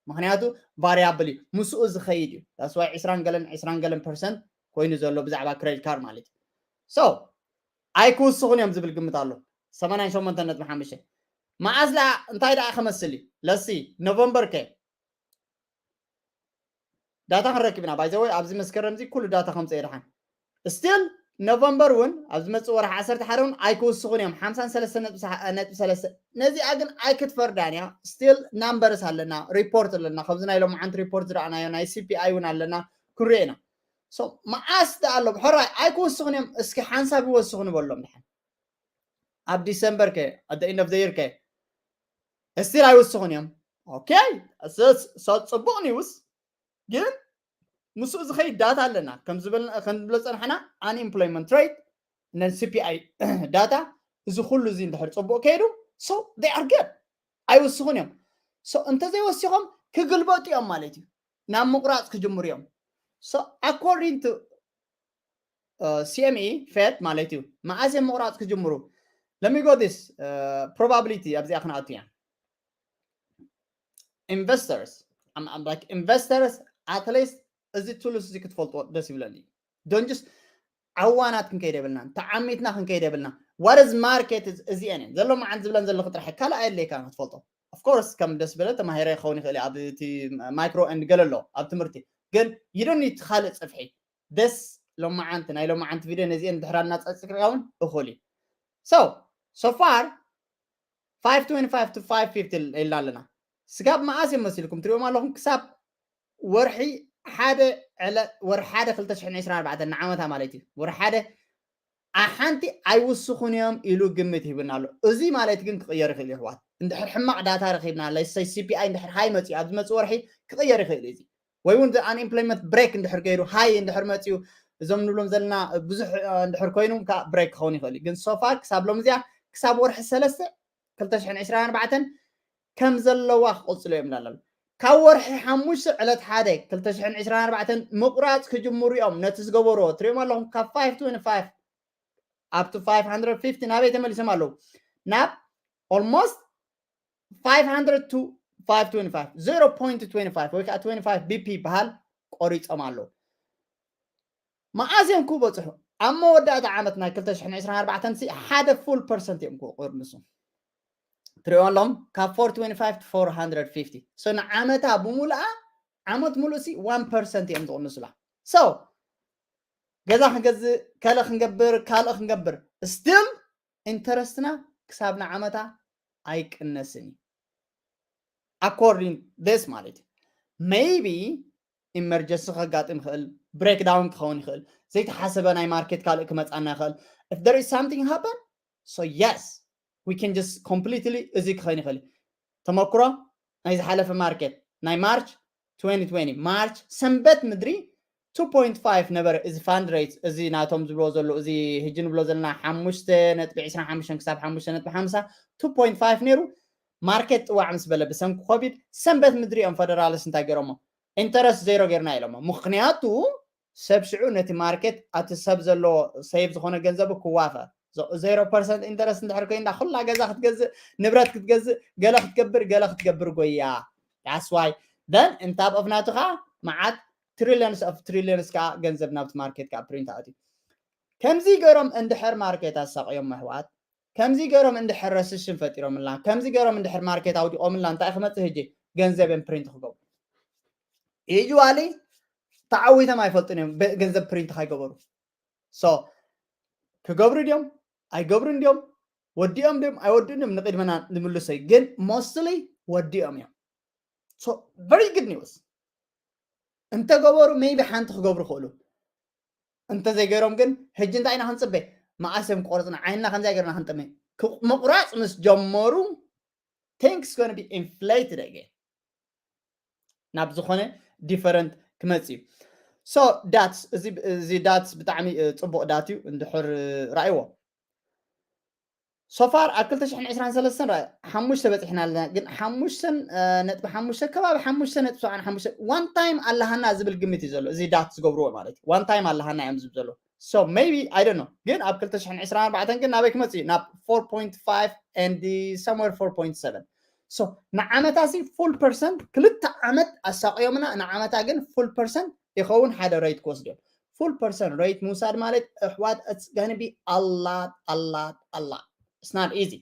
ምክንያቱ ቫሪያብል እዩ፣ ምስኡ ዝኸይድ እዩ። that's why ዕስራን ገለን ዕስራን ገለን ፐርሰንት ኮይኑ ዘሎ ብዛዕባ ክሬዲት ካርድ ማለት እዩ። ሶ ኣይክውስኹን እዮም ዝብል ግምት ኣሎ። ሰማንያን ሸሞንተን ነጥቢ ሓሙሽተ መዓስ ደኣ እንታይ ደኣ ክመስል እዩ? ለሲ ኖቨምበር ከ ዳታ ክንረክብ ኢና። ባይዘወይ ኣብዚ መስከረም እዚ ኩሉ ዳታ ከምፀ ይድሓን ስቲል ኖቨምበር እውን ኣብ ዝመፅእ ወርሒ ዓሰርተ ሓደ እውን ኣይክውስኹን እዮም። ሓምሳን ሰለስተ ነጥቢ ሰለስተ ነዚኣ ግን ኣይክትፈርዳን እያ። ስቲል ናምበርስ ኣለና፣ ሪፖርት ኣለና። ከምዚ ናይ ሎማዓንቲ ሪፖርት ዝረኣናዮ ናይ ሲፒኣይ እውን ኣለና፣ ክንሪኦ ኢና። ሶ መዓስ ደኣ ኣሎ ብሕራይ ኣይክውስኹን እዮም። እስኪ ሓንሳብ ይወስኹ ንበሎም ድሓን ኣብ ዲሰምበር ከ at the end of the year ከ ስቲል ኣይውስኹን እዮም። ኦኬ ሶ ፅቡቕ ኒውስ ግን ምስኡ ዝኸይድ ዳታ ኣለና። ከም ዝበል- ከም ዝብሎ ፀናሕና ኣንኤምፕሎይመንት ሬት ነን ሲፒኣይ ዳታ እዚ ኩሉ እዚ እንድሕር ፅቡቕ ከይዱ so they are good ኣይውስኹን እዮም። So እንተዘይወሲኾም ክግልበጡ እዮም ማለት እዩ። ናብ ምቁራፅ ክጅምሩ እዮም። So according to ሲኤምኢ ፌድ ማለት እዩ። መዓስ እዮም ምቁራፅ ክጅምሩ? Let me go this probability ኣብዚኣ ክንኣቱ እያ። ኢንቨስተርስ ኢንቨስተርስ at least እዚ ቱልስ እዚ ክትፈልጥዎ ደስ ይብለኒ። Don't just ዓዋናት ክንከይድ የብልና፣ ተዓሚትና ክንከይድ የብልና። What is market እዚአን እየን ዘሎ መዓን ዝብለን ዘለኹ ጥራሕ ካልእ ኣየድልየካ ክትፈልጦ። Of course ከም ደስ በለ ተማሂረ ክኸውን ይኽእል እዩ ኣብ እቲ ማይክሮ ኤንድ ገለ ኣሎ ኣብ ትምህርቲ ግን you don't need ካልእ ፅፍሒ ደስ ሎማዓንቲ ናይ ሎማዓንቲ ቪድዮ ነዚአን ድሕራ እናፀፅቅካ እውን እኹል እዩ። So so far five twenty-five to five fifty ኢልና ኣለና። ስጋብ መዓስ እዮም መሲልኩም ትሪኦም ኣለኹም? ክሳብ ወርሒ ሓደ ዕለ ወርሒ ሓደ ክልተ ሽሕን ዕስራን ኣርባዕተን ንዓመታ ማለት እዩ። ወርሒ ሓደ ኣሓንቲ ኣይውስኹን እዮም ኢሉ ግምት ሂብና ኣሎ። እዚ ማለት ግን ክቕየር ይኽእል እዩ ኣሕዋት። እንድሕር ሕማቕ ዳታ ረኺብና ለሰይ ሲፒኣይ እንድሕር ሃይ መፅኡ ኣብ ዝመፅእ ወርሒ ክቕየር ይኽእል እዩ እዚ ወይ እውን ኣንኤምፕሎይመንት ብሬክ እንድሕር ገይሩ ሃይ እንድሕር መፅኡ እዞም ንብሎም ዘለና ብዙሕ እንድሕር ኮይኑ ከዓ ብሬክ ክኸውን ይኽእል እዩ። ግን so far ክሳብ ሎም እዚኣ ክሳብ ወርሒ ሰለስተ ክልተ ሽሕን ዕስራን ኣርባዕተን ከም ዘለዋ ክቕፅሉ እዮም ላለን ካብ ወርሒ ሓሙሽተ ዕለት ሓደ ክልተ ሽሕን ዕስራን ኣርባዕተን ምቑራፅ ክጅምሩ እዮም። ነቲ ዝገበርዎ ትሪኦም ኣለኹም ካብ five twenty-five up to five hundred fifty ናበይ ተመሊሶም ኣለዉ? ናብ almost five hundred to five twenty-five zero point twenty-five ወይ ከዓ twenty-five ቢፒ ይበሃል ቆሪፆም ኣለዉ። መዓዝ እዮም ክበፅሑ? ኣብ መወዳእታ ዓመት ናይ ክልተ ሽሕን ዕስራን ኣርባዕተን ሲ ሓደ ፉል ፐርሰንት እዮም ክቕንሱ። ትሪኦ ኣለኹም ካብ four twenty-five to four hundred fifty so ንዓመታ ብሙሉኣ ዓመት ሙሉእ ሲ one percent እዮም ዝቕንሱላ። So ገዛ ክንገዝእ ከለ ክንገብር ካልእ ክንገብር ስቲል ኢንተረስትና ክሳብ ንዓመታ ኣይቅነስን እዩ። According this ማለት እዩ። Maybe ኢመርጀንሲ ከጋጥም ይኽእል፣ breakdown ክኸውን ይኽእል። ዘይተሓሰበ ናይ market ካልእ ክመፃና ይኽእል። If there is something happen, so yes, we can just completely እዚ ክኸውን ይኽእል። ተመክሮ ናይ ዝሓለፈ market ናይ March twenty twenty March ሰንበት ምድሪ two point five ነበረ። እዚ fund rate እዚ ናቶም ዝብሎ ዘሎ እዚ ህጂ ንብሎ ዘለና ሓሙሽተ ነጥቢ ዕስራን ሓሙሽተን ክሳብ ሓሙሽተ ነጥቢ ሓምሳ two point five ነይሩ። Market ጥዋዕ ምስ በለ ብሰንኪ ኮቪድ ሰንበት ምድሪ እዮም federalist እንታይ ገይሮሞ? Interest ዜሮ ገይርና ኢሎሞ። ምኽንያቱ ሰብ ሽዑ ነቲ market ኣቲ ሰብ ዘለዎ save ዝኾነ ገንዘቡ ክዋፈር። Zero percent interest እንድሕር ኮይና ኩላ ገዛ ክትገዝእ፣ ንብረት ክትገዝእ፣ ገለ ክትገብር ገለ ክትገብር ጎያ። That's why then እንታብ of ናቱ ከዓ መዓት trillions of trillions ከዓ ገንዘብ ናብቲ market ከዓ print ኣትዩ። ከምዚ ገይሮም እንድሕር market ኣሳቕዮም ኣሕዋት፣ ከምዚ ገይሮም እንድሕር recession ፈጢሮምልና፣ ከምዚ ገይሮም እንድሕር market ኣውዲቖምልና እንታይ ክመፅእ ህጂ? ገንዘብ እዮም print ክገብሩ። Usually ተዓዊቶም ኣይፈልጡን እዮም ገንዘብ print ከይገበሩ። So ክገብሩ ድዮም ኣይገብሩን ድዮም ወዲኦም ድዮም ኣይወድኡን ድዮም ንቅድመና ንምልሶ እዩ። ግን mostly ወዲኦም እዮም። So very good news። እንተገበሩ maybe ሓንቲ ክገብሩ ክእሉ። እንተዘይገይሮም ግን ህጂ እንታይ ኢና ክንፅበ? መኣስ እዮም ክቆርፅና? ዓይንና ከምዚ ገርና ክንጥመ። ምቁራፅ ምስ ጀመሩ things gonna be inflated again። ናብ ዝኾነ different ክመፅ እዩ። So that's እዚ data ብጣዕሚ ፅቡቅ data እዩ። እንድሕር ራእይዎ so far ኣብ ክልተ ሽሕን ዕስራን ሰለስተን ሓሙሽተ በፂሕና ኣለና። ግን ሓሙሽተ ነጥቢ ሓሙሽተ ከባቢ ሓሙሽተ ነጥቢ ሰብዓን ሓሙሽተ one time ኣለሃና ዝብል ግምት እዩ ዘሎ። እዚ data ዝገብርዎ ማለት እዩ። One time ኣለሃና እዮም ዝብል ዘሎ። So maybe I don't know። ግን ኣብ ክልተ ሽሕን ዕስራን ኣርባዕተን ግን ናበይ ክመፅእ እዩ? ናብ four point five and somewhere four point seven። So ንዓመታ ሲ full percent ክልተ ዓመት ኣሳቅዮምና፣ ንዓመታ ግን full percent ይኸውን ሓደ rate ክወስድ እዮም። Full percent rate ምውሳድ ማለት ኣሕዋት it's gonna be a lot, a lot, a lot. It's not easy።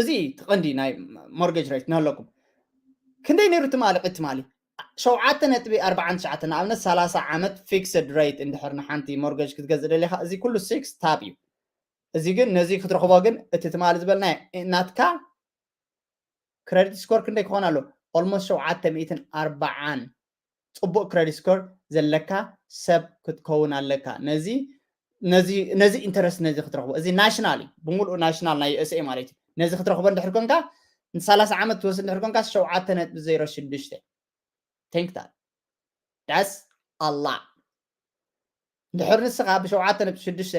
እዚ ትቐንዲ ናይ mortgage rate እናሃለኩም ክንደይ ነይሩ ትማሊ? ቅድ ትማሊ ሸውዓተ ነጥቢ ኣርባዓን ትሽዓተን ንኣብነት ሰላሳ ዓመት fixed rate እንድሕር ንሓንቲ mortgage ክትገዝእ ደሊኻ እዚ ኩሉ six top እዩ። እዚ ግን ነዚ ክትረኽቦ ግን እቲ ትማሊ ዝበልና ናትካ credit score ክንደይ ክኾን ኣሎ? Almost ሸውዓተ ሚእትን ኣርባዓን ፅቡቅ credit score ዘለካ ሰብ ክትከውን ኣለካ። ነዚ ነዚ interest ነዚ ክትረኽቦ እዚ national እዩ ብምሉኡ national ናይ USA ማለት እዩ። ነዚ ክትረኽቦ እንድሕር ኮንካ ንሰላሳ ዓመት ትወስድ እንድሕር ኮንካ ሸውዓተ ነጥቢ ዜሮ ሽዱሽተ። Think that that's a lot። እንድሕር ንስኻ ብሸውዓተ ነጥቢ ሽዱሽተ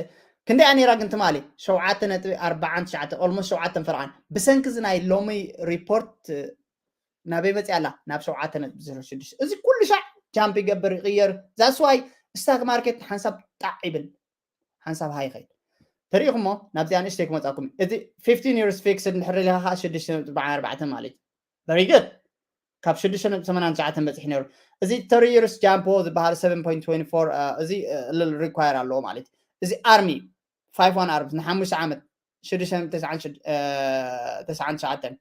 ክንደይ ኣኔራ ግን ትማሊ ሸውዓተ ነጥቢ ኣርባዓን ትሽዓተ almost ሸውዓተን ፈርዓን ብሰንኪ እዚ ናይ ሎሚ report ናበይ መፅያ ኣላ? ናብ ሸውዓተ ነጥቢ ዜሮ ሽዱሽተ። እዚ ኩሉ ሻዕ jump ይገብር ይቕየር። That's why stock market ሓንሳብ ጣዕ ይብል ሓንሳብ ሃይ ይኸይድ። ተሪኢኹሞ ናብዚኣ ንእሽተይ ክመፃኩም። እዚ fifteen years fixed እንድሕር ኢልካ ከዓ ሽዱሽተ ነጥቢ ኣርባዕተ ማለት እዩ። Very good። ካብ ሽዱሽተ ነጥቢ ሰማንያን ትሽዓተን በፂሑ ነይሩ። እዚ thirty years jump ዝበሃል seven point twenty four እዚ ልል require ኣለዎ ማለት እዩ። እዚ ኣርሚ five one ኣርሚ ንሓሙሽተ ዓመት ሽዱሽተ ነጥቢ ተስዓን ትሽዓተን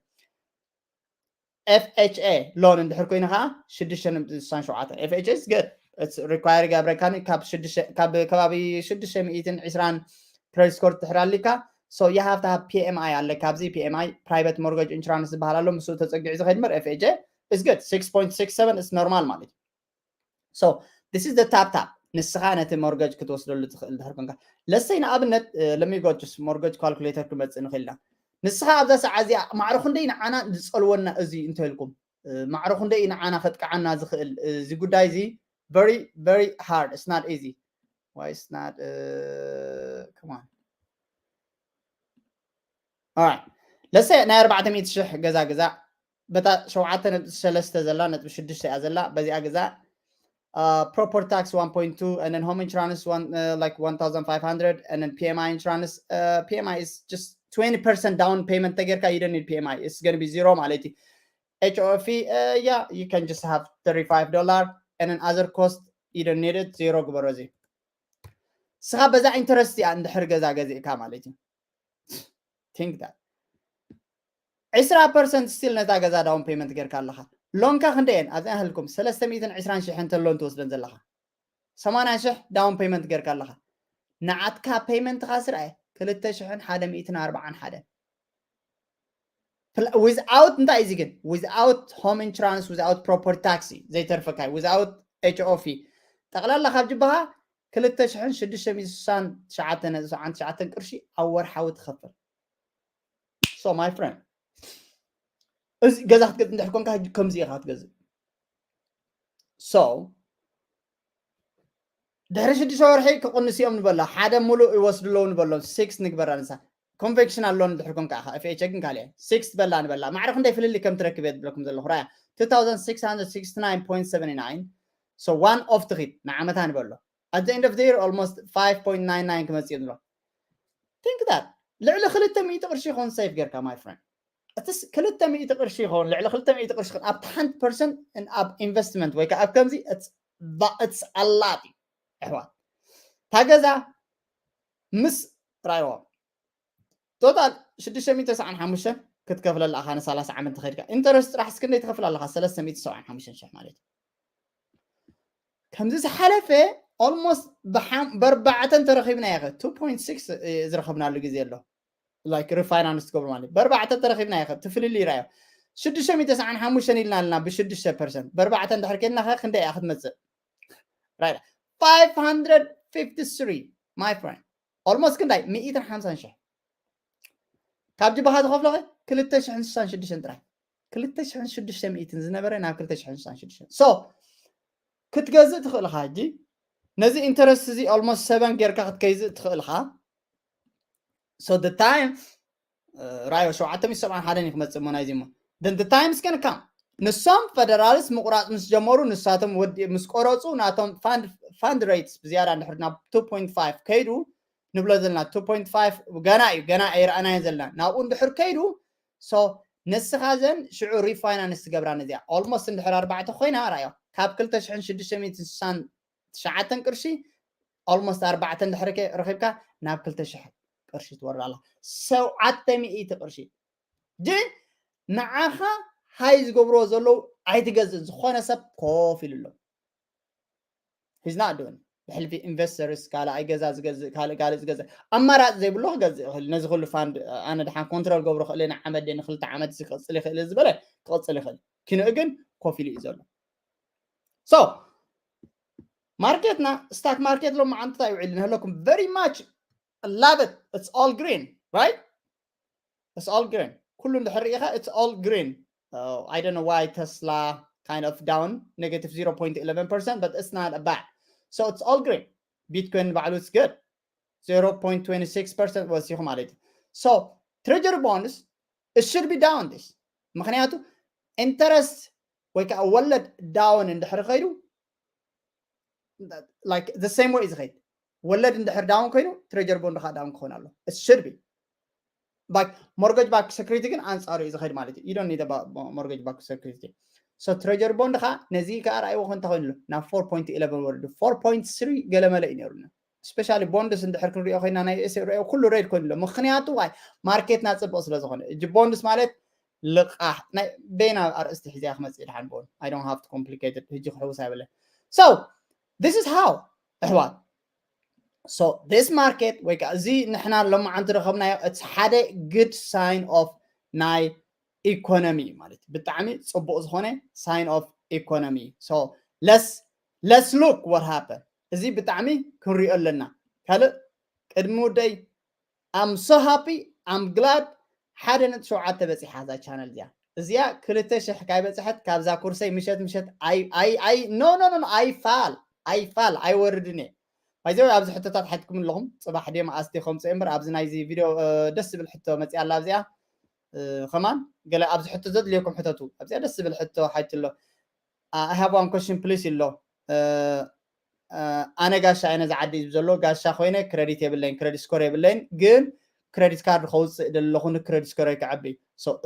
FHA loan እንድሕር ኮይኑ ከዓ ሽዱሽተ ነጥቢ ስሳን ሸውዓተን FHA is good። It's require ይገብረካኒ ካብ ከባቢ ሽዱሽተ ሚእትን ዕስራን credit score ትሕር ኣሊካ። So you have to have PMI ኣለካ ኣብዚ PMI private mortgage insurance ዝበሃል ኣሎ ምስኡ ተፀጊዑ ዝኸይድ ምበር FHA is good six point six seven is normal ማለት እዩ። So this is the top top ንስኻ ነቲ mortgage ክትወስደሉ ትኽእል ድሕር ኮንካ ለሰይ ንኣብነት let me go just mortgage calculator ክመፅእ ንኽእል ኢና። ንስኻ ኣብዛ ሰዓት እዚኣ ማዕረ ክንደይ ንዓና ዝፀልወና እዚ እንተልኩም ማዕረ ክንደይ ንዓና ከጥቅዓና ዝኽእል እዚ ጉዳይ እዚ very very hard. It's not easy. Why it's not uh, come on. Alright. Let's say ናይ ኣርባዕተ ሚእቲ ሽሕ ገዛ ገዛ በታ ሸውዓተ ነጥቢ ሰለስተ ዘላ ነጥቢ ሽዱሽተ እያ ዘላ በዚኣ ገዛ uh, property tax one point two and then home insurance one uh, like one thousand five hundred and then PMI insurance uh, PMI is just twenty percent down payment ተጌርካ you don't need PMI it's going to be zero ማለት እዩ. HOFE uh, yeah you can just have thirty-five dollar and then other cost you don't need it zero ግበሮ እዚ ስኻ በዛ interest እያ እንድሕር ገዛ ገዚእካ ማለት እዩ። Think that ዕስራ percent still ነታ ገዛ down payment ጌርካ ኣለኻ። ሎንካ ክንደየን ኣብዚኣ ህልኩም ሰለስተ ሚእትን ዕስራን ሽሕን ተሎን ትወስደን ዘለኻ ሰማንያ ሽሕ down payment ጌርካ ኣለኻ። ንዓትካ payment ኻ ስርዐ ክልተ ሽሕን ሓደ ሚእትን ኣርባዓን ሓደን without እንታይ እዚ ግን without home insurance without property tax ዘይተርፈካ without H O F ጠቕላላ ካብ ጅባኻ ክልተ ሽሕን ሽዱሽተ ሚእትን ስሳን ትሽዓተ ነጥቢ ሰብዓን ትሽዓተን ቅርሺ ኣብ ወርሓዊ ትኸፍል። So my friend እዚ ገዛ ክትገዝእ እንድሕር ኮንካ ከምዚ ኢኻ ክትገዝእ። So ድሕሪ ሽዱሽተ ወርሒ ክቕንስ እዮም ንበሎ። ሓደ ሙሉእ ይወስዱ ኣለዉ ንበሎም። ሲክስ ንግበራ ንሳ ኮንቬክሽን ኣሎ እንድሕር ኮንካ ኢኻ። F H A ግን ካልእ ሲክስ በላ ንበላ። ማዕረ ክንደይ ፍልልይ ከም ትረክብ እየ ዝብለኩም ዘለኹ። ራያ two thousand six hundred sixty nine point seventy nine. So one off ትኺድ ንዓመታ ንበሎ። At the end of the year almost five point nine nine ክመጽእ እዩ ንብሎ። Think that ልዕሊ ክልተ ሚእቲ ቅርሺ ይኾን ሴፍ ጌርካ my friend። እቲ ክልተ ሚእቲ ቅርሺ ይኸውን ልዕሊ ክልተ ሚእቲ ቅርሺ ይኸውን ኣብቲ ሓንቲ ፐርሰንት ኣብ ኢንቨስትመንት ወይ ከዓ ኣብ ከምዚ it's a lot እዩ። ኣሕዋት እታ ገዛ ምስ ራይዎ ቶታል ሽዱሽተ ሚእቲ ተስዓን ሓሙሽተን ክትከፍለላ ኣኻ ንሰላሳ ዓመት ተኸድካ ኢንተረስት ጥራሕ እስክንደይ ትኸፍል ኣለኻ ሰለስተ ሚእቲ ሰብዓን ሓሙሽተን ሽሕ ማለት እዩ። ከምዚ ዝሓለፈ ኦልሞስት ብኣርባዕተን ተረኺብና ኢኸ two point six ዝረኸብናሉ ግዜ ኣሎ። Like ሪፋይናንስ ትገብሩ ማለት ብኣርባዕተ ተረኺብና ኢኸ ትፍልል ይራዮ ሽዱሽተ ሚእቲ ተስዓን ሓሙሽተን ኢልና ኣለና ብሽዱሽተ ፐርሰንት ብኣርባዕተ እንድሕር ኬድና ኸ ክንደይ እያ ክትመፅእ? Right. Five hundred fifty three, my friend. Almost ክንዳይ ሚእትን ሓምሳን ሽሕ ካብ ጅባኻ ዝኸፍሎ ኸ ክልተ ሽሕን ስሳን ሽዱሽተን ጥራይ ክልተ ሽሕን ሽዱሽተ ሚእትን ዝነበረ ናብ ክልተ ሽሕን ስሳን ሽዱሽተን። So ክትገዝእ ትኽእል ኢኻ ሕጂ ነዚ ኢንተረስት እዚ ኦልሞስት ሰበን ጌርካ ክትገዝእ ትኽእል ኢኻ። So the time ራዮ ሸውዓተ ሚእቲ ሰብዓን ሓደን እዩ ክመፅእ እሞ ናይዚ እሞ then the time is gonna come ንሶም ፈደራልስ ምቁራፅ ምስ ጀመሩ ንሳቶም ወዲ ምስ ቆረፁ ናቶም ፋንድ ሬትስ ብዝያዳ እንድሕር ናብ two point five ከይዱ ንብሎ ዘለና two point five ገና እዩ ገና ኣይረኣናዮ ዘለና ናብኡ እንድሕር ከይዱ so ንስኻ ዘን ሽዑ ሪፋይናንስ ትገብራ ነዚኣ ኦልሞስት እንድሕር ኣርባዕተ ኮይና ራዮ ካብ ክልተ ሽሕን ሽዱሽተ ሚእትን ስሳን ትሽዓተን ቅርሺ ኦልሞስት ኣርባዕተ እንድሕር ረኺብካ ናብ ክልተ ሽሕ ቅርሺ ትወርድ ኣላ። ሸውዓተ ሚእቲ ቅርሺ ጂ ንዓኻ ሃይ ዝገብርዎ ዘለዉ ኣይትገዝእ ዝኾነ ሰብ ኮፍ ኢሉ ኣሎ። He's not doing ብሕልፊ ኢንቨስተርስ ካልኣይ ገዛ ዝገዝእ ካልእ ካልእ ዝገዝእ ኣማራፂ ዘይብሎ ክገዝእ ይኽእል ነዚ ኩሉ ፋንድ ኣነ ድሓን ኮንትሮል ገብሮ ክእል ንዓመት ንክልተ ዓመት ክቕፅል ይኽእል ዝበለ ክቕፅል ይኽእል ኪንኡ ግን ኮፍ ኢሉ እዩ ዘሎ። So ማርኬትና ስታክ ማርኬት ሎም መዓንትታ ይውዕል ንህለኩም very much love it. It's all green, right? It's all green. ኩሉ እንድሕር ርኢኻ it's all green. Uh, I don't know why Tesla kind of down negative zero point eleven percent, but it's not a bad. So it's all green. Bitcoin ባዕሉ it's good. Zero point twenty six percent ወሲኹ ማለት እዩ። So treasury bonds it should be down this ምክንያቱ ኢንተረስት ወይ ከዓ ወለድ ዳውን እንድሕር ከይዱ like the same way ዝኸይድ ወለድ እንድሕር ዳውን ኮይኑ ትሬጀር ቦንድ ከዓ ዳውን ክኸውን ኣሎ። It should be like mortgage backed security ግን ኣንፃሩ እዩ ዝኸይድ ማለት እዩ። You don't need mortgage backed security. So ትሬጀር ቦንድ ከዓ ነዚ ከዓ ረኣይዎ ከንተ ኮይኑ ኣሎ ናብ four point eleven ወሪዱ four point three ገለመለ እዩ ነይሩ። Especially ቦንድስ እንድሕር ክንሪኦ ኮይና ናይ ዩኤስኤ ሪኦ ኩሉ ሬድ ኮይኑ ኣሎ። ምክንያቱ ዋይ ማርኬትና ፅብቕ ስለ ዝኾነ እጂ ቦንድስ ማለት ልቃሕ ናይ በይና ኣርእስቲ ሒዚያ ክመፅእ ድሓን ቦን I don't have to complicated ህጂ ክሕውስ ኣይብለ። So this is how ኣሕዋት so this market ወይ ከዓ እዚ ንሕና ሎማዓንቲ ረኸብናዮ እቲ ሓደ good sign of ናይ ኢኮኖሚ ማለት ብጣዕሚ ፅቡቅ ዝኾነ sign of economy. So let's let's look what happen እዚ ብጣዕሚ ክንሪኦ ኣለና። ካልእ ቅድሚ ውደይ I'm so happy, I'm glad ሓደ ነጥቢ ሸውዓተ በፂሓ እዛ ቻነል እዚኣ እዚኣ ክልተ ሽሕ ካይ በፅሐት ካብዛ ኩርሰይ ምሸት ምሸት ኣይ ኣይ ኣይ no no no ኣይፋል ኣይፋል ኣይወርድን እየ። ባይዘ ኣብዚ ሕቶታት ሓትኩም ኣለኹም ፅባሕ ድዮም ኣስቴ ከምፅኦ እምበር ኣብዚ ናይዚ ቪድዮ ደስ ዝብል ሕቶ መፅኣ ኣላ ኣብዚኣ ከማን ገለ ኣብዚ ሕቶ ዘድልየኩም ሕተቱ ኣብዚኣ ደስ ዝብል ሕቶ ሓቲ ኣሎ። I have one question please ኣሎ። ኣነ ጋሻ እየ ነዚ ዓዲ እዩ ዘሎ ጋሻ ኮይነ ክረዲት የብለይን ክረዲት ስኮር የብለይን ግን ክረዲት ካርድ ከውፅእ ደለኹ ንክረዲት ስኮር ከዕቢ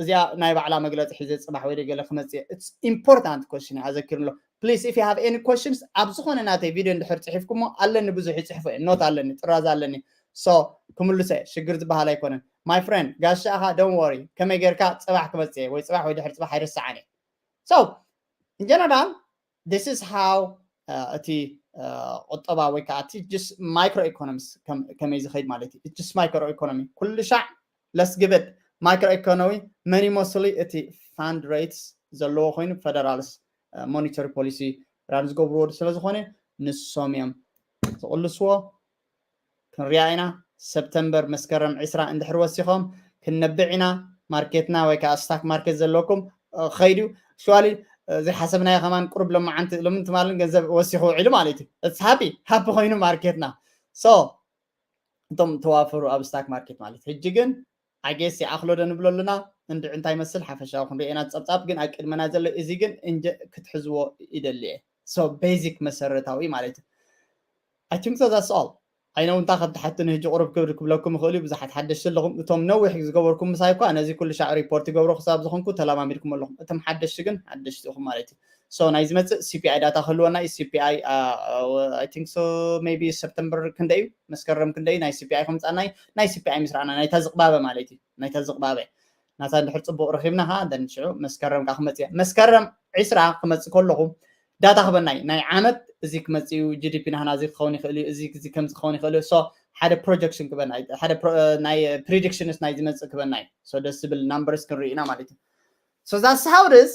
እዚኣ ናይ ባዕላ መግለፂ ሒዘ ፅባሕ ወይ ገለ ክመፅእ it's important question ኣዘኪሩ ኣሎ። Please if you have any questions ኣብ ዝኾነ ናተይ ቪድዮ እንድሕር ፅሒፍኩሞ ኣለኒ ብዙሕ ይፅሕፎ እየ ኖት ኣለኒ ጥራዝ ኣለኒ። So ክምልሰ ሽግር ዝበሃል ኣይኮነን። My friend ጋሻ ኢኻ don't worry ከመይ ጌርካ ፅባሕ ክመፅእ ወይ ፅባሕ ወይ ድሕር ፅባሕ ኣይርስዓን እየ። So in general this is how እቲ ቁጠባ ወይ ከዓ እቲ just micro economics ከመይ ዝኸይድ ማለት እዩ። Just micro economy ኩሉ ሻዕ let's give it micro economy money mostly እቲ fund rates ዘለዎ ኮይኑ federals monetary policy ራን ዝገብርዎ ስለ ዝኾነ ንሶም እዮም ዝቕልስዎ። ክንሪኣ ኢና። ሰፕተምበር መስከረም ዕስራ እንድሕር ወሲኾም ክንነብዕ ኢና። ማርኬትና ወይ ከዓ ስታክ ማርኬት ዘለኩም ኸይዱ ሽዋሊ ዘይሓሰብናዮ ከማን ቁሩብ ሎማዓንቲ ሎምን ትማልን ገንዘብ ወሲኹ ውዒሉ ማለት እዩ። እትስ ሃፒ ሃፒ ኮይኑ ማርኬትና። ሶ እቶም ተዋፈሩ ኣብ ስታክ ማርኬት ማለት ሕጂ ግን ኣጌስ ይኣኽሎ ዶ ንብሎ ኣለና። እንድዒ እንታይ መስል ሓፈሻዊ ክንሪኦ ኢና። ጸብጻብ ግን ኣብ ቅድመና ዘሎ እዚ ግን ክትሕዝዎ ይደሊ እየ። ሶ ቤዚክ መሰረታዊ ማለት እዩ። I think so that's all. ኣይነው እንታይ ከም ትሓትኒ ሕጂ ቁሩብ ክብሪ ክብለኩም ይኽእል እዩ። ብዙሓት ሓደሽቲ ኣለኹም። እቶም ነዊሕ ዝገበርኩም ምሳይ እኳ ነዚ ኩሉ ሻዕ ሪፖርት ይገብሮ ክሳብ ዝኾንኩ ተለማሚድኩም ኣለኹም። እቶም ሓደሽቲ ግን ሓደሽቲ ኢኹም ማለት እዩ። ሶ ናይ ዝመፅእ C P I ዳታ ክህልወና እዩ። C P I I think so maybe ሰፕተምበር ክንደይ እዩ መስከረም ክንደይ ናይ C P I ከምፃና እዩ። ናይ C P I ምስ ረኣና ናይታ ዝቕባበ ማለት እዩ። ናይታ ዝቕባበ ናታ እንድሕር ፅቡቕ ረኺብና ከዓ ንሽዑ መስከረም ከዓ ክመፅእ እያ። መስከረም ዕስራ ክመፅእ ከለኹ ዳታ ክበና እዩ። ናይ ዓመት እዚ ክመፅእ እዩ፣ G D P ናህና እዚ ክኸውን ይኽእል እዩ፣ እዚ ከምዚ ክኸውን ይኽእል እዩ። ሶ ሓደ ፕሮጀክሽን ክበና እዩ፣ ሓደ ናይ ፕሪዲክሽንስ ናይ ዝመፅእ ክበና እዩ። ሶ ደስ ዝብል ናምበርስ ክንርኢ ኢና ማለት እዩ። So that's how it is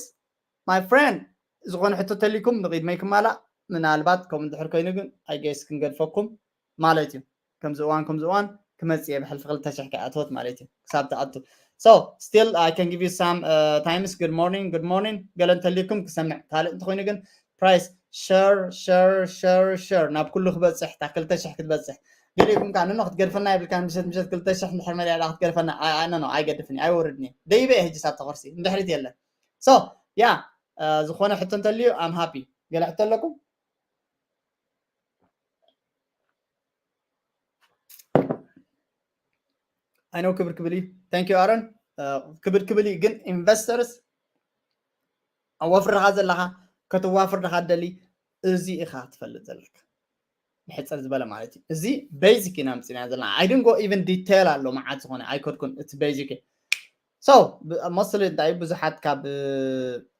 my friend። ዝኾነ ሕቶ ተሊኩም ንቕድመይ ክማላእ ምናልባት ከምኡ እንድሕር ኮይኑ ግን I guess ክንገድፈኩም ማለት እዩ። ከምዚ እዋን ከምዚ እዋን ክመፅእ እየ ብሕልፊ ክልተ ሽሕ ከይኣተወት ማለት እዩ ክሳብ ትኣቱ። So still I can give you some times. Good morning, good morning። ገለ እንተልዩኩም ክሰምዕ። ካልእ እንተኮይኑ ግን price share share share share ናብ ኩሉ ክበፅሕ እታ ክልተ ሽሕ ክትበፅሕ። ገሊእኩም ከዓ ንኖ ክትገድፈና የብልካ ምሸት ምሸት ክልተ ሽሕ እንድሕር መሊኣ ክትገድፈና። No no ኣይገድፍን እየ ኣይወርድን እየ። ደይበ እየ ሕጂ ሳብቲ ኮርሲ እንድሕሪት የለን። So yeah ዝኾነ ሕቶ እንተልዩ I'm happy። ገለ ሕቶ ኣለኩም? I know ክብር ክብል እዩ። Thank you ኣሮን። ክብር ክብል እዩ ግን ኢንቨስተርስ ኣብ ወፍርኻ ዘለኻ ከተዋፍር ደኻ ደሊ እዚ ኢኻ ትፈልጥ ዘለካ። ብሕፅር ዝበለ ማለት እዩ። እዚ ቤዚክ ኢና ምፅና ዘለና። I didn't go even detail ኣሎ መዓት ዝኾነ ኣይከድኩን። እቲ ቤዚክ so mostly እንታይ ብዙሓት ካብ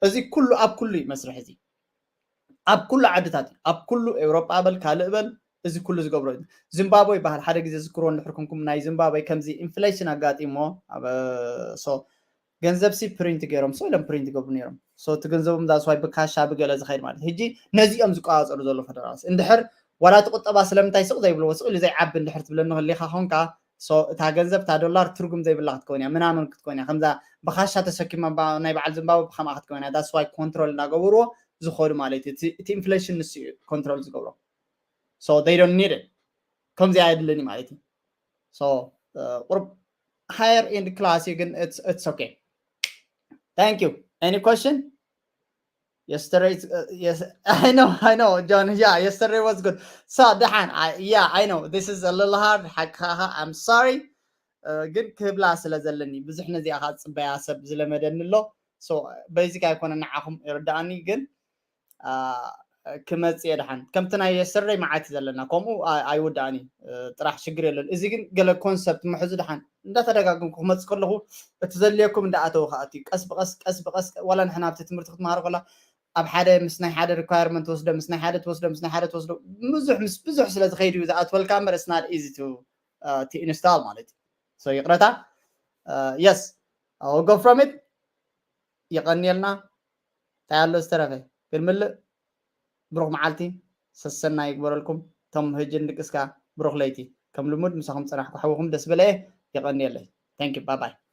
እዚ ኩሉ ኣብ ኩሉ እዩ መስርሕ እዚ ኣብ ኩሉ ዓድታት እዩ ኣብ ኩሉ ኤውሮጳ በል ካልእ በል እዚ ኩሉ ዝገብሮ እዩ። ዚምባብወ ይበሃል ሓደ ግዜ ዝክርዎ እንድሕር ኩንኩም ናይ ዚምባብወ ከምዚ ኢንፍሌሽን ኣጋጢሞ ገንዘብ ሲ ፕሪንት ገይሮም so ኢሎም ፕሪንት ይገብሩ ነይሮም። So እቲ ገንዘቦም that's why ብካሻ ብገለ ዝኸይድ ማለት ሕጂ ነዚኦም ዝቆፃፀሩ ዘሎ ፈደራልስ እንድሕር ዋላ እቲ ቁጠባ ስለምንታይ ስቕ ዘይብልዎ ስቕ ኢሉ ዘይዓቢ እንድሕር ትብለኒ ክሊኻ ኾንካ so እታ ገንዘብ እታ ዶላር ትርጉም ዘይብላ ክትከውን እያ ምናምን ክትከውን እያ ከምዛ ብካሻ ተሰኪማ ናይ በዓል ዚምባብወ ብከምኣ ክትከውን እያ that's why ኮንትሮል እናገበርዎ ዝኸዱ ማለት እዩ። እቲ ኢንፍሌሽን ንሱ እዩ ኮንትሮል ዝገብሮ። So they don't need it። ከምዚ ኣየድልን እዩ ማለት እዩ። So ቁርብ higher end class ግን it's okay. Thank you. Any question? Yesterday, uh, yes, I know, I know, John. Yeah, yesterday was good. So ደሓን yeah, I know this is a little hard. ሓቅኻ I'm sorry. ግን ክብላ ስለ ዘለኒ ብዙሕ ነዚኣ ከዓ ፅበያ ሰብ ዝለመደኒ ኣሎ። So ቤዚክ ኣይኮነ ንዓኹም ይርዳእኒ ግን ክመፅእ እየ ደሓን ከምቲ ናይ የስተርደይ መዓት እዩ ዘለና ከምኡ ኣይውዳእን እዩ። ጥራሕ ሽግር የለን። እዚ ግን ገለ ኮንሰፕት ምሕዙ ደሓን እንዳተደጋገምኩ ክመፅእ ከለኹ እቲ ዘድልየኩም እንዳኣተው ከኣት እዩ ቀስ ብቀስ ቀስ ብቀስ ዋላ ንሕና ኣብቲ ትምህርቲ ክትመሃር ከላ ኣብ ሓደ ምስ ናይ ሓደ ሪኳየርመንት ትወስዶ ምስ ናይ ሓደ ትወስዶ ምስ ናይ ሓደ ትወስዶ ብዙሕ ምስ ብዙሕ ስለ ዝኸይድ እዩ ዝኣትወልካ እምበር it's not easy to ኢንስታል ማለት እዩ። ይቅረታ። Yes, go from it። የቐንየልና። እንታይ ኣሎ ዝተረፈ ክንምልእ? ብሩኽ መዓልቲ ሰሰና ይግበረልኩም። እቶም ህጂ ንድቅስካ ብሩኽ ለይቲ። ከም ልሙድ ምሳኹም ጸናሕኩ ሓውኹም ደስ በለየ። የቐንየለይ። Thank you. Bye bye.